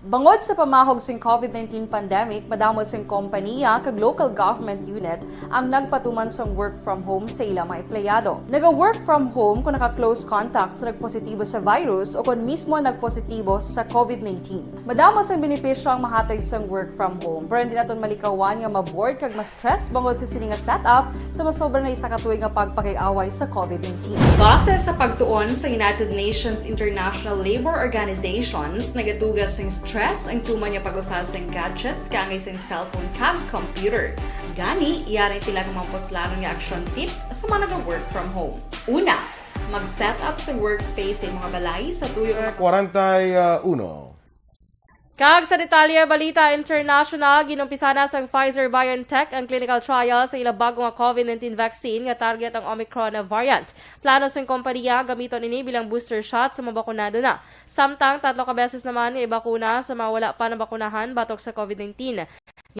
Bangod sa pamahog sing covid nineteen pandemic, madamo sing kompaniya kag local government unit ang nagpatuman sang work from home sa ila mga empleyado. Naga-work from home kung naka-close contact sa nagpositibo sa virus o kon mismo nagpositibo sa covid nineteen. Madamo sang benepisyo ang mahatag sang work from home, pero hindi naton malikawan nga ma-bored kag ma-stress bangod sa sini nga setup sa masobra na isa ka tuig nga pagpakig-away sa covid nineteen. Base sa pagtuon sa United Nations International Labour Organizations, nagatuga sing stress ang tuman nga pag-usa sing gadgets kaangay sing cellphone kag computer. Gani, yari sila nga mga puslanon nga action tips sa mga naga-work from home. Una, mag-set up sa workspace sa imong balay sa tuyo nga kwarenta y uno. Kag sa detalye, balita international, ginumpisan na sang Pfizer-BioNTech ang clinical trial sa ila bag-o nga covid nineteen vaccine nga target ang Omicron variant. Plano sang kompanya gamiton ini bilang booster shot sa mga bakunado na. Samtang tatlo ka beses naman nga ibakuna sa mga wala pa nabakunahan batok sa covid nineteen.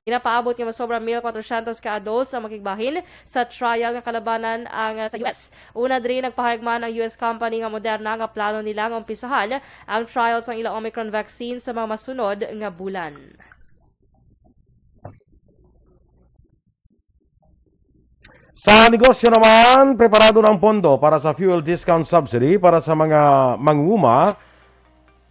Ginapaabot nga masobra mil kwatrosyentos ka adults ang makigbahin sa trial nga kalabanan ang, ah, sa U S. Una diri, nagpahayag man ang U S company nga Moderna nga plano nila nga umpisahan ang trial sang ila Omicron vaccine sa mga masunod nga bulan. Sa negosyo naman, preparado na ang pondo para sa fuel discount subsidy para sa mga mangunguma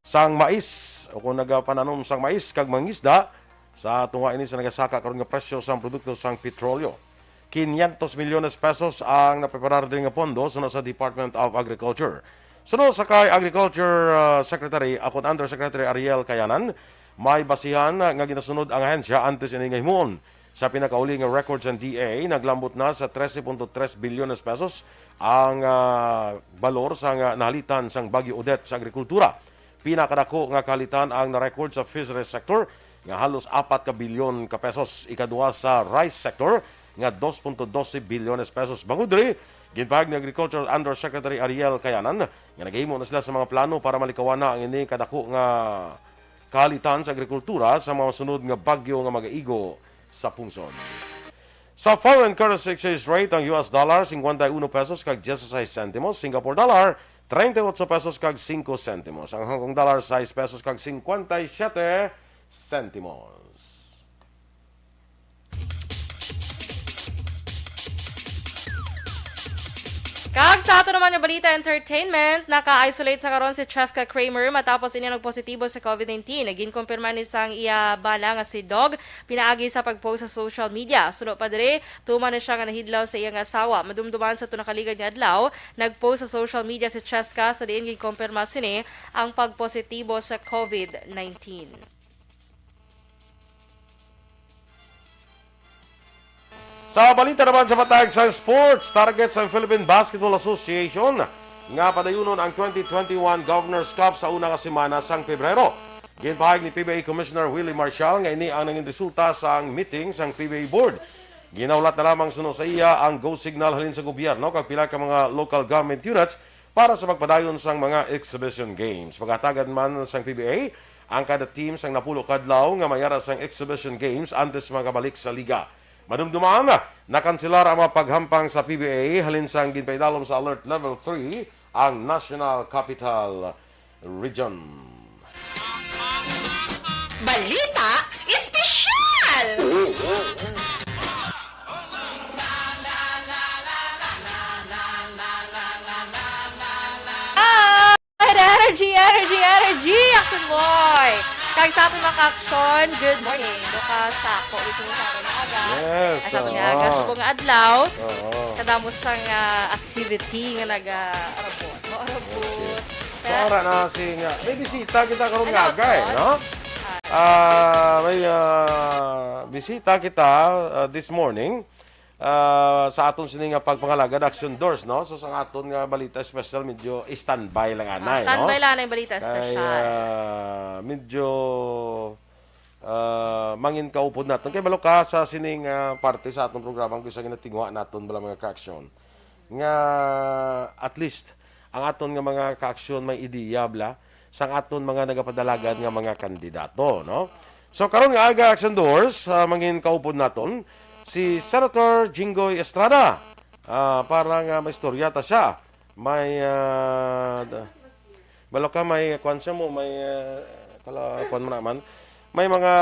sang mais o kung nagapananom sang mais kag mangisda, sa tunga ini sa nagasaka karon nga presyo sang produkto sang petrolyo. Quinientos milyones pesos ang napreparar diri nga pondo suno sa Department of Agriculture. Suno sa kay Agriculture, ah, Secretary, akon Undersecretary Ariel Kayanan, may basihan nga ginasunod ang ahensya antes ini nga himuon. Sa pinakauli nga record sang D A, naglambot na sa trese punto tres bilyones pesos ang, ah, balor sang, ah, nahalitan sang Bagyo Odette sa agrikultura. Pinakadako nga kahalitan ang na-record sa fisheries sector nga halos apat ka bilyon ka pesos, ikaduha sa rice sector nga dos punto dose bilyones pesos. Bangod diri, ginpahayag ni Agricultural Undersecretary Ariel Kayanan nga nagahimo na sila sa mga plano para malikawan na ang ini kadako nga kahalitan sa agrikultura sa mga sunod nga bagyo nga magaigo sa pungsod. Sa foreign currency exchange rate, ang U S dollar, cincuenta y uno pesos kag dieciséis centimos, Singapore dollar, treinta y ocho pesos kag cinco centimos, ang Hong Kong dollar, sais pesos kag cincuenta y siete centimos. Kag sa ato naman nga balita, entertainment, naka-isolate sa karon si Cheska Kramer matapos ini nagpositibo sa covid nineteen. Ginkumpirma ni sang iya bana nga si Dog pinaagi sa pag-post sa social media. Suno pa diri, tuman na siya nga nahidlaw sa iya nga asawa. Madumduman sa tuna ka ligad nga adlaw, nag-post sa social media si Cheska sa diin ginkumpirma sini ang pagpositibo sa covid nineteen. Sa balita naman sa patag sa sports, target sa Philippine Basketball Association nga padayunon ang twenty twenty-one Governor's Cup sa una nga semana sang Pebrero. Ginpahayag ni P B A Commissioner Willie Marcial nga ini ang nangin resulta sang meeting sang P B A Board. Ginahulat na lamang suno sa iya ang go signal halin sa gobyerno kag pila ka mga local government units para sa pagpadayon sang mga exhibition games. Pagahatagan man sang P B A ang kada team sang napulo ka adlaw nga mayara sang exhibition games antes makabalik sa liga. Madumduman, nakanselar ang mga paghampang sa P B A halin sang ginpaidalom sa Alert Level three ang National Capital Region. Balita Espesyal! Ah, energy, energy, energy! Action Boy! Kag sa aton mga action, good morning. Duka sa ako, gusto mo sa aton nga aga. Yes, Ay, sa aton nga oo. aga, subong nga adlaw. Oo. Kadamo sa nga activity nga naga-, arabot. O, arabot. Okay. So, ara na si nga, may bisita kita karon Hello, nga aga, eh, Tol. no? Ah, may, ah, bisita kita, ah, this morning, ah, sa aton sini nga pagpangalagad, Action Doors, no? So, sa aton nga balita special, medyo standby lang, Ah, anay, standby no? lang ang balita Kay, special. ah, medyo, ah, mangin kaupod naton. Kay balo ka sa sining, ah, parte sa aton programa, ang isa ginatingwa naton bala mga ka-action. nga at least ang aton nga mga kaaksyon may ideya bala sang aton mga nagapadalagan nga mga kandidato, no? So karon nga aga, Action Doers, ah, mangin kaupod naton si Senator Jinggoy Estrada, ah, para nga maistorya ta siya. May, ah, da- balo ka, may kuan siya mo, may, ah, kala kuan mo naman. May mga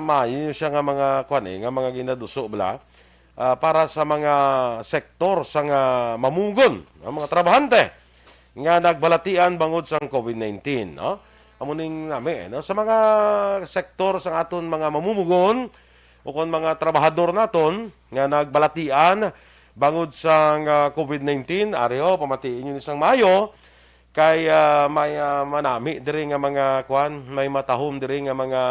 maayo siya nga mga kuan eh, nga mga ginaduso bala, ah, para sa mga sektor sa nga mamugon, ang mga trabahante nga nagbalatian bangod sang COVID nineteen, no? Amo ning nami, no? Sa mga sektor sa aton mga mamumugon o kon mga trabahador naton nga nagbalatian bangod sang, ah, COVID nineteen, ari ho, pamatii niyo ni sang maayo kay, ah, may, ah, manami diri nga mga kuan, may matahom diri nga mga,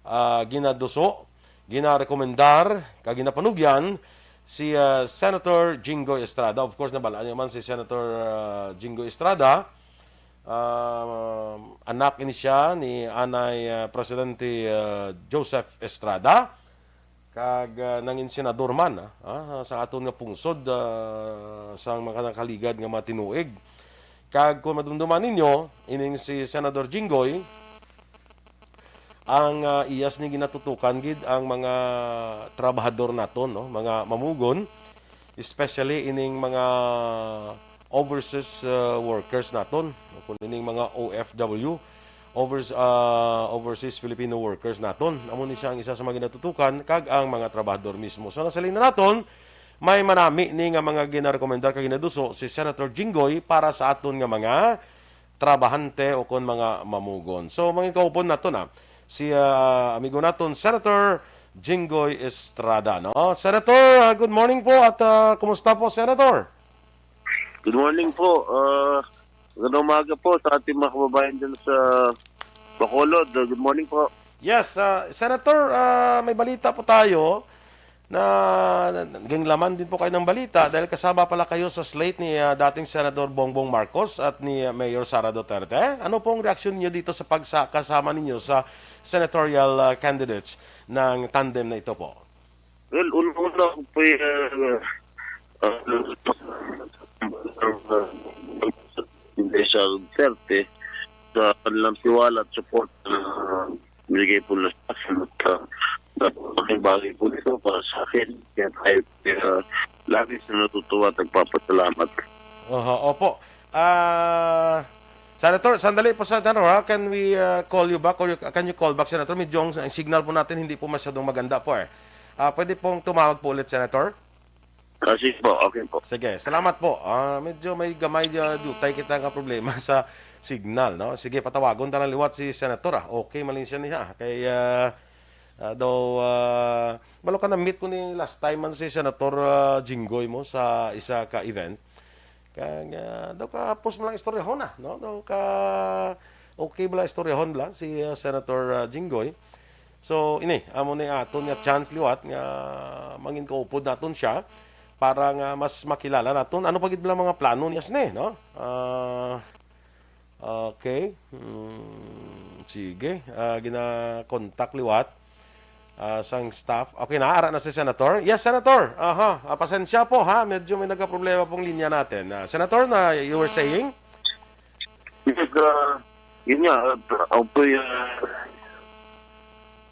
ah, ginaduso, ginarekomendar, kag ginapanugyan si, ah, Senator Jinggoy Estrada. Of course, nabal-an niyo man si Senator, ah, Jinggoy Estrada. Ah, anak ini siya ni anay, ah, Presidente, ah, Joseph Estrada, kag, ah, nangin senador man, ah, ah, sa aton nga pungsod, ah, sa mga nakaligad nga mga tinuig. Kag kung madumduman ninyo, ining si Senador Jinggoy, ang, ah, iyas ni ginatutukan gid ang mga trabahador naton, no? Mga mamugon, especially ining mga overseas, ah, workers naton, kung ining mga O F W, overs-, ah, overseas Filipino workers naton. Amo ni siya ang isa sa mga ginatutukan kag ang mga trabahador mismo. So, nasiling na naton, may manami ni nga mga ginarekomendar kag ginaduso si Senator Jinggoy para sa aton nga mga trabahante o kon mga mamugon. So, mangin kaupod nato na si, ah, amigo naton, Senator Jinggoy Estrada, no? Senator, ah, good morning po at, ah, kumusta po, Senator? Good morning po. Ah, magandang umaga po sa ating mga kababayan dyan sa Bacolod. Ah, good morning po. Yes, ah, Senator, ah, may balita po tayo na naging laman din po kayo ng balita dahil kasama pala kayo sa slate ni, ah, dating Senador Bongbong Marcos at ni, ah, Mayor Sara Duterte. Ano po ang reaksyon niyo dito sa pagkasama ninyo sa senatorial, ah, candidates ng tandem na ito po? Well, una-una ko po yung, ah, ah, Mayor Sara Duterte sa kanilang tiwala at support na binigay po nila sa akin at, ah, napakalaking bagay po nito para sa akin. Kaya tayo, ah, labis na natutuwa at nagpapasalamat. Oho, opo. Ah, Senator, sandali po, Senator, ha? Can we, ah, call you back or you- can you call back, Senator? Medyo ang, ang signal po natin hindi po masyadong maganda po eh. Ah, pwede pong tumawag po ulit, Senator? Ah, sige po, okay po. Sige, salamat po. Ah, medyo may gamay, ah, dutay kita nga problema sa signal, no? Sige, patawagon ta lang liwat si Senator, ah. Okay, Malaysia niya. Kay, ah, ah, daw, ah, malo ka na-meet ko ni last time man si Senator, ah, Jinggoy mo sa isa ka event. Kag, ah, daw ka post mo lang istoryahon na, no? Daw ka okay bala istoryahon bala si, ah, Senator, ah, Jinggoy. So, ini, amo ni aton nga chance liwat nga mangin kaupod naton siya para nga mas makilala naton ano pa gid bala mga plano niya sini, no? Ah, okay. Hmm, sige. Ah, gina-contact liwat, ah, sang staff. Okay na, ara na si Senator. Yes, Senator. Aha, ah, pasensya po ha, medyo may nagka-problema pong linya natin. Ah, Senator, na you were saying? Yes, ah, yun nga, at, ah, ako po'y, ah,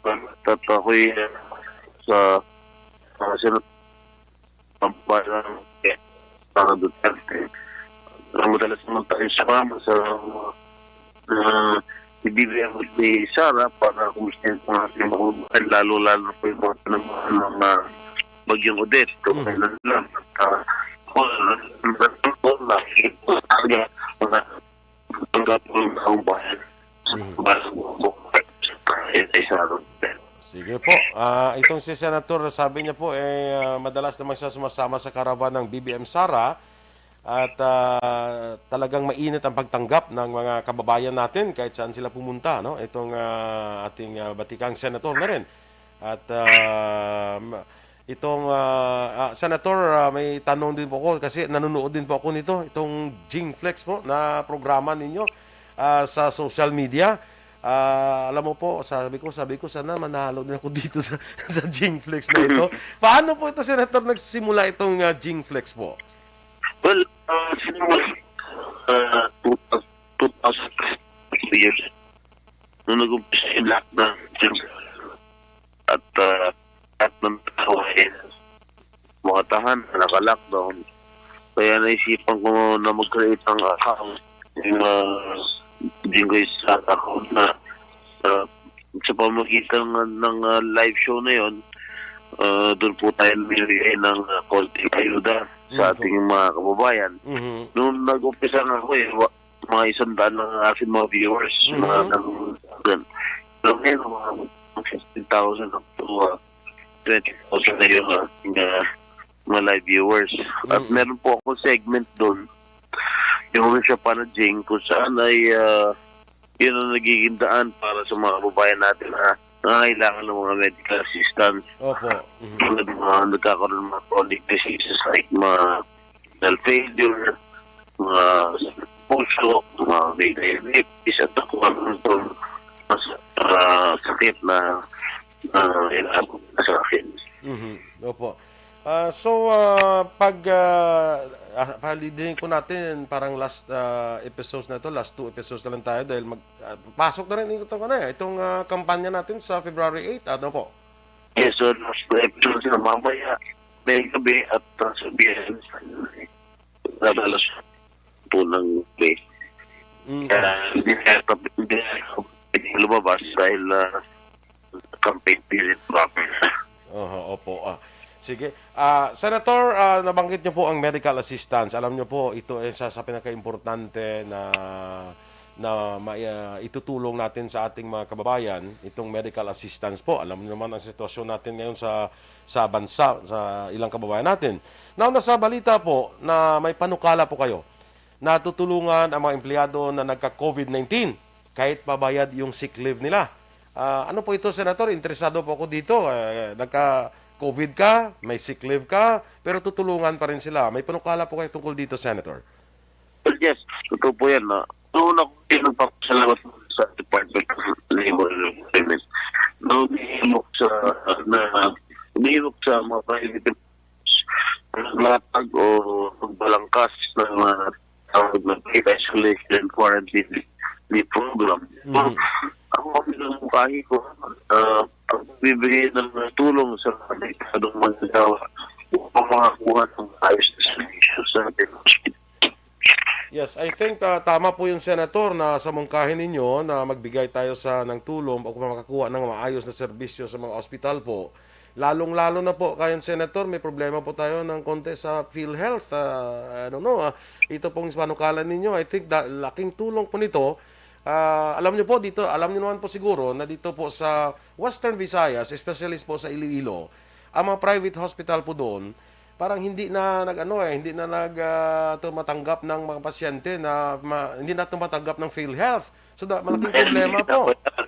at ako'y, ah, sa, ah, sila, ang bayan, eh, para Duterte. Ang madalas naman tayo sa kama sa, ah, si B B M at ni Sara para kumusta yung mga ating mga kababayan, lalo-lalo na po yung mga, mga, mga bagyong Odette. Kung Mhm. kailan lang, at, ah, ako, nakikita ko talaga, mga tanggap ng taong bayan. Mhm. Bago po, eh, eh, sa Sige po. Ah, itong si Senator, sabi niya po, eh, ah, madalas naman siya sumasama sa karawan ng B B M Sara at, ah, talagang mainit ang pagtanggap ng mga kababayan natin kahit saan sila pumunta, no? Itong, ah, ating, ah, batikang senator na rin. At, ah, ma- itong, ah, ah, Senator, ah, may tanong din po ako kasi nanonood din po ako nito, itong Jingflex po na programa ninyo, ah, sa social media. Ah, alam mo po, sabi ko, sabi ko, "Sana manalo din ako dito sa, sa Jingflex na ito." Paano po ito, Senator, nagsimula itong, ah, Jingflex po? Well, ah, sinimula, ah, two thousand, two thousand years, nung nag-umpisa yung lockdown, at, ah, at ng tao ay mga tahanan, naka-lockdown. Kaya naisipan ko na mag-create ng account, yung, ah, Jinggoy sa account na, ah, sa pamagitan ng, ng, ah, live show na yon, ah, doon po tayo namimigay ng, ah, konting ayuda sa Mm po. ating mga kababayan. Mhm. Nung nag-umpisa nga ako, eh, wa-, mga isang daan lang ang aking mga viewers, Mhm. mga nanonood sa akin. Pero ngayon, mga fifteen thousand up to, ah, twenty thousand na yung aking, ah, mga live viewers. At Mm. meron po akong segment doon, yung Siya Pala Jing, kung saan ay, ah, yun ang nagiging daan para sa mga kababayan natin na nangangailangan ng mga medical assistance. Opo. Mhm. Tulad ng mga nagkakaroon ng mga chronic diseases like mga renal failure, mga puso, mga may diabetes, at kung ano itong mas, ah, sakit na, na inaabot na sa akin. Mhm. Opo. Ah, so, ah, pag, ah, ah, palidihin ko natin, parang last, ah, episodes na to, last two episodes na lang tayo dahil mag-, ah, pasok na rin itong, ano, eh, itong, ah, kampanya natin sa February eight, ano po? Yes, so last two episodes na mamaya, may gabi at, ah, sa biyernes, na alas po ng gabi. Mm. Kaya hindi na, hindi na pwedeng lumabas dahil, ah, campaign period proper. Oho, opo, ah. Sige. Ah, Senator, ah, nabanggit niyo po ang medical assistance. Alam niyo po, ito ay isa sa pinakaimportante na, na mai-, ah, itutulong natin sa ating mga kababayan, itong medical assistance po. Alam niyo naman ang sitwasyon natin ngayon sa, sa bansa, sa ilang kababayan natin. Now, nasa balita po na may panukala po kayo. Natutulungan ang mga empleyado na nagka-covid nineteen kahit pa bayad yung sick leave nila. Ah, ano po ito, Senator? Interesado po ako dito. Eh, nagka-covid ka, may sick leave ka, pero tutulungan pa rin sila. May panukala po kayo tungkol dito, Senator? Well, yes, totoo po yan, no? Noon ako din nagpapasalamat sa Department of Labor and Employment. Noon, nahimok sa, na, nahimok sa mga private naglatag o magbalangkas ng, ah, tawag ng paid isolation and quarantine leave program. Mhm. Ang mga pinamungkahi ko, ah, ang pagbibigay ng tulong sa mga delikadong manggagawa upang makakuha ng ayos na serbisyo sa ating hospital. Yes, I think, ah, tama po yung Senator na sa mungkahi ninyo na magbigay tayo sa, ng tulong o kung makakuha ng maayos na serbisyo sa mga ospital po. Lalong-lalo na po kayo, Senator, may problema po tayo ng konti sa PhilHealth. Ah, I don't know, ah, ito pong panukala ninyo, I think da-, laking tulong po nito. Ah, alam niyo po dito, alam niyo naman po siguro na dito po sa Western Visayas, especially po sa Iloilo, ang mga private hospital po doon, parang hindi na nag-ano eh, hindi na nag, ah, tumatanggap ng mga pasyente na ma-, hindi na tumatanggap ng PhilHealth. So, da-, malaking Well, problema hindi po. Dapat.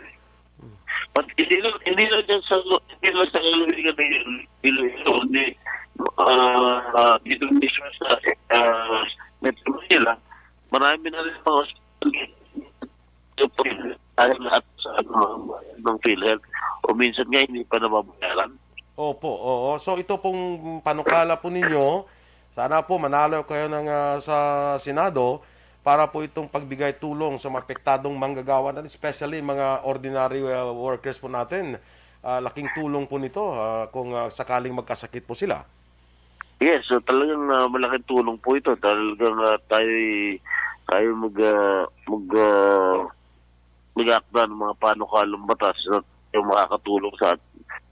But hindi lang, hindi lang dyan sa, hindi lang sa lalawigan ng Iloilo, hindi, ah, ah, dito mismo sa, ah, Metro Manila, marami na rin mga hospital dito po, dahil lahat sa, ano, ng PhilHealth. O minsan nga, hindi pa nababayaran. Opo, oo. So, ito pong panukala po ninyo, sana po manalo kayo ng, ah, sa Senado para po itong pagbigay tulong sa mga apektadong manggagawa natin, especially mga ordinary, ah, workers po natin. Ah, laking tulong po nito, ah, kung, ah, sakaling magkasakit po sila. Yes, so talagang, ah, malaking tulong po ito. Talagang, ah, tayo, tayo mag, ah, mag, ah, mag-aakda ng mga panukalang batas na yung makakatulong sa,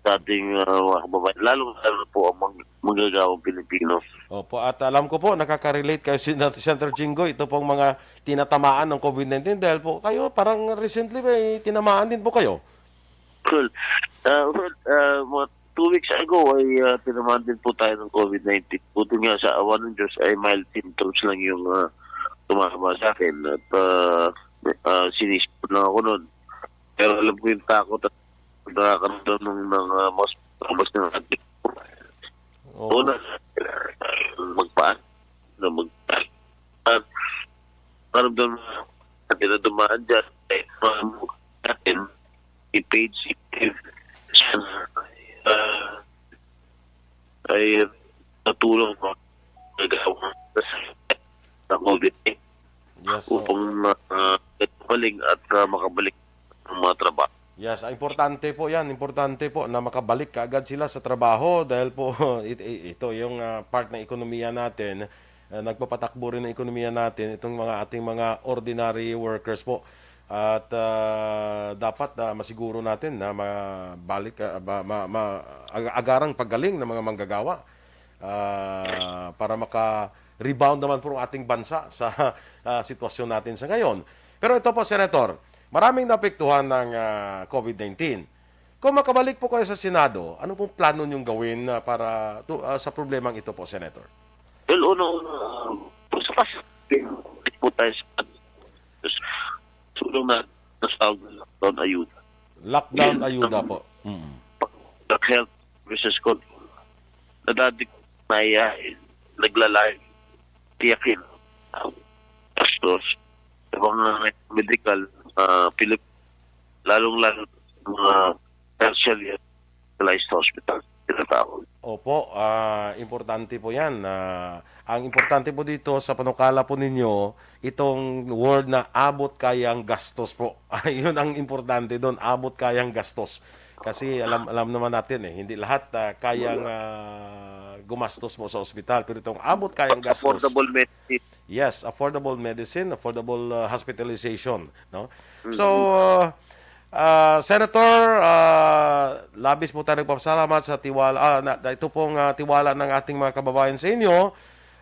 sa ating, ah, mga kababayan, lalo, lalo po ang mang-, manggagawang Pilipino. Opo, at alam ko po, nakaka-relate kayo, Sen-, Senator Jinggoy, ito pong mga tinatamaan ng covid nineteen dahil po kayo parang recently may tinamaan din po kayo. Well, ah, well, ah, mga two weeks ago ay, ah, tinamaan din po tayo ng covid nineteen. Buti nga sa awa ng Diyos ay mild symptoms lang yung, ah, tumama sa akin. At, ah, ah, sinisipon lang ako nun. Pero alam ko yung takot at nakakaramdam ng, ng, ah, mas mas ng ating Oo. Una, magpaan na magpaan. At karamdam na atin na dumaan dyan, eh, mga natin, i-page, i-page, siya na, ah, ay natulong mo, nagawa. sa COVID nineteen. Yes, so upang, ah, galing at, ah, makabalik ang mga trabaho. Yes, ah, importante po 'yan. Importante po na makabalik kaagad sila sa trabaho dahil po it-, i-, ito yung, ah, part ng ekonomiya natin. Ah, nagpapatakbo rin ang ekonomiya natin, itong mga ating mga ordinary workers po. At, ah, dapat, ah, masiguro natin na mabalik, ah, ma-, ma-, ma-, aga-, agarang paggaling ng mga manggagawa, ah, para maka-rebound naman po ang ating bansa sa, ah, sitwasyon natin sa ngayon. Pero ito po, Senator, maraming naapektuhan ng, ah, COVID nineteen. Kung makabalik po kayo sa Senado, ano pong plano niyong gawin, ah, para to, ah, sa problemang ito po, Senator? Well, una-una, ah, sa pas-, po tayo sa sulong na nasa lockdown ayuda. Lockdown ayuda po. Mm. Ang health services control. Nadadi ko na iya, eh, naglalay. Tiyakin ang gastos sa mga medical, ah, Pilip-, lalong-lalo sa mga tertiary at specialized hospital, tinatawag. Opo, ah, importante po 'yan. Ah, ang importante po dito sa panukala po ninyo, itong word na abot kayang gastos po. Ayun ang importante doon, abot kayang gastos. Kasi alam, alam naman natin eh, hindi lahat, ah, kayang, ah, gumastos po sa ospital. Pero itong abot kayang gastos. Affordable medicine. Yes, affordable medicine, affordable, ah, hospitalization, no? So, ah, ah, Senator, ah, labis po tayo nagpapasalamat sa tiwala, ah, na, na ito pong, ah, tiwala ng ating mga kababayan sa inyo.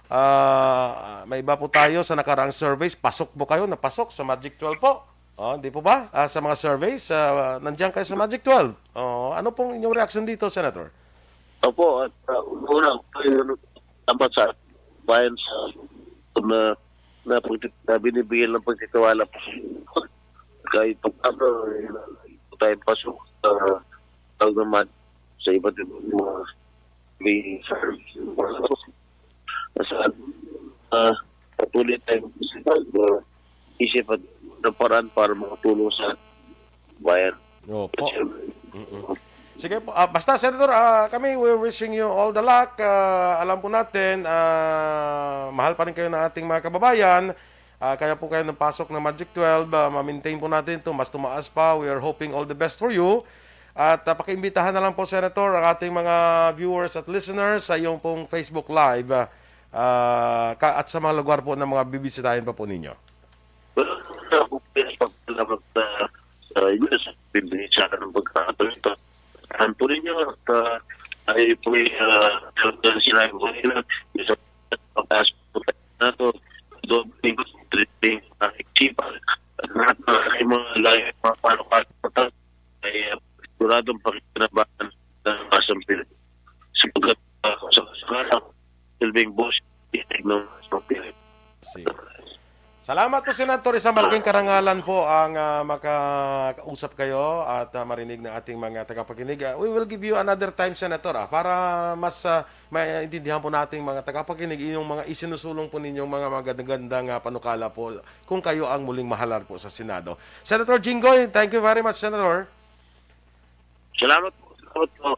Ah, may iba po tayo sa nakaraang surveys. Pasok po kayo, napasok sa Magic twelve po. Oh, di po ba? Ah, sa mga surveys, ah, nandiyan kayo sa Magic twelve. Oh, ano pong inyong reaksyon dito, Senator? Opo, at, ah, una, ay, ano, dapat sa bayan sa na, na, pagti-, na binibigyan ng pagtitiwala po. Kahit pa paano, eh, tayo pasok sa tawag naman sa iba't ibang mga may sa, ah, patuloy tayong isip at ng paraan para makatulong sa bayan. Opo. Mm-mm. Sige po. Ah, basta, Senator, ah, kami, we're wishing you all the luck. Ah, alam po natin, ah, mahal pa rin kayo ng ating mga kababayan. Ah, kaya po kayo napasok ng Magic twelve, ah, ma-maintain po natin ito. Mas tumaas pa. We are hoping all the best for you. At, ah, pakiimbitahan na lang po, Senator, ang ating mga viewers at listeners sa iyong pong Facebook Live, ah, ah, ka-, at sa mga lugar po ng mga bibisitahin pa po ninyo. Well, ako po yung pagpalamat sa, sa inyo, sa pagkakataon ito. Saan po ninyo, at, ah, ay po yung, ah, sinabi ko nila, yung sa pagkakas po nato, doon po yung tripping, ah, eksipa, at lahat na ay mga layo, mga paano ka, ay, ah, siguradong pakikinabangan ng masang Pilipino. Sapagkat, ah, sa, sa, sa, silbing boss, tinig ng masang Pilipino. Si. Salamat po, Senator. Isang malaking karangalan po ang, ah, makausap kayo at, ah, marinig ng ating mga tagapakinig. Ah, we will give you another time, Senator, ah, para mas, ah, maintindihan po nating mga tagapakinig yung mga isinusulong po ninyong mga magandang-gandang, ah, panukala po kung kayo ang muling mahalar po sa Senado. Senator Jinggoy, thank you very much, Senator. Salamat po. Salamat po.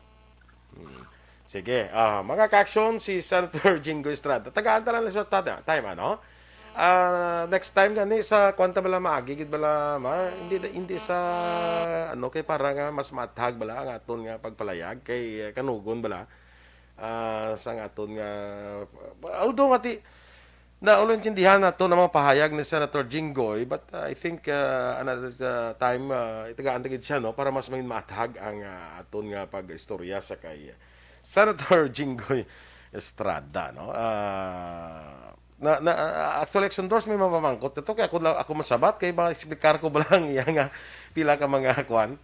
Hmm. Sige, ah, mga ka-aksyon, si Senator Jinggoy Estrada. Tagaan ta lang sa ta-, time, ano? Ah, next time gani sa kwan ta bala maagi gid bala, ma-, hindi, hindi sa, ano, kay para nga mas maathag bala ang aton nga pagpalayag kay, eh, kanugon bala, ah, sa aton nga, although nga ti-, na, naintindihan nato ang mga pahayag ni Senator Jinggoy, but, uh, I think, uh, another, uh, time, uh, itagaan ta gid siya, no, para mas may maathag ang, uh, aton nga pag-istorya sa kay Senator Jinggoy Estrada, no? Ah, na, na, ah, actually, Action Doors, may mamamangkot ito, kaya ako, lang, ako masabat, kay ma-explicar ko ba lang iya nga pila ka mga kwan.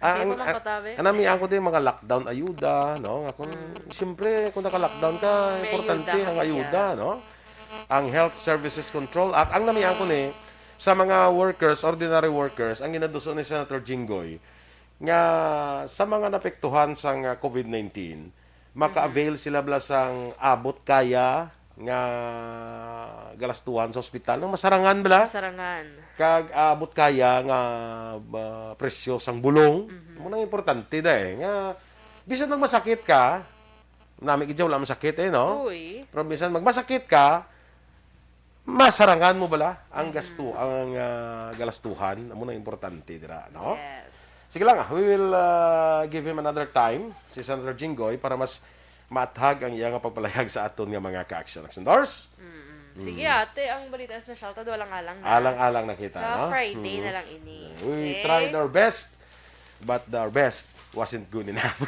Ah, sige ang, po, Mang ang, Patabe. Ang namian ko din mga lockdown ayuda, no? Nga kung, mm, siyempre, kung naka-lockdown ka, may importante ayuda, ang ayuda, yeah, no? Ang health services control. At ang namian ko ni, sa mga workers, ordinary workers, ang ginaduso ni Senator Jinggoy, nga sa mga napektuhan sang, ah, COVID nineteen, maka-avail, mhm, sila bala sang abot kaya nga galastuhan sa ospital, nga masarangan bala. Masarangan. Kag abot kaya nga, ah, presyo sang bulong. Mhm. Amo nang importante da eh, nga bisan magmasakit ka, nami gid wala masakit eh, no? Uy. Pero bisan magmasakit ka, masarangan mo bala ang gasto, ang, ah, galastuhan, amo na importante dira, no? Yes. Sige lang, ah, we will, ah, give him another time, si Senator Jinggoy, para mas maathag ang iya nga pagpalayag sa aton nga mga ka-action, action doors. Sige, ate, ang balita espesyal ta, alang-alang na. Alang-alang na kita, Sa no? Friday Mhm. na lang ini. We Okay? tried our best, but our best wasn't good enough.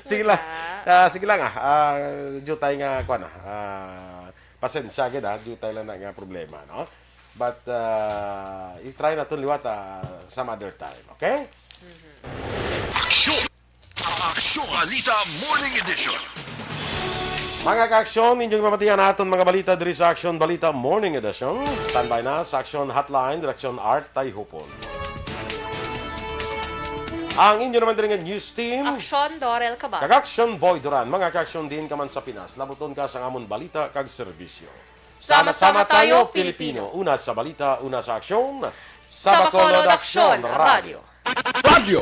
Sige lang. Wala. Ah, sige lang, ah. Ah, due tayo nga, kuwan, ah. Ah, pasensya gid, ah. Due tayo lang na nga problema, no? But, ah, i-try naton liwat, ah, some other time, okay? Aksyon! Aksyon! Balita Morning Edition. Mga ka-aksyon, inyong mabatian naton mga balita diri sa Aksyon Balita Morning Edition. Standby na sa Aksyon Hotline, direksyon Art Tayhupon. Ang inyo naman diri nga news team, Aksyon, Dorel Cabal. kag Aksyon Boy Duran. Mga ka-aksyon, diin ka man sa Pinas, labuton ka sang amon balita kag serbisyo. Sama-sama tayo, Pilipino. Una sa balita, una sa aksyon. Sa Bacolod Aksyon Radio. Radyo!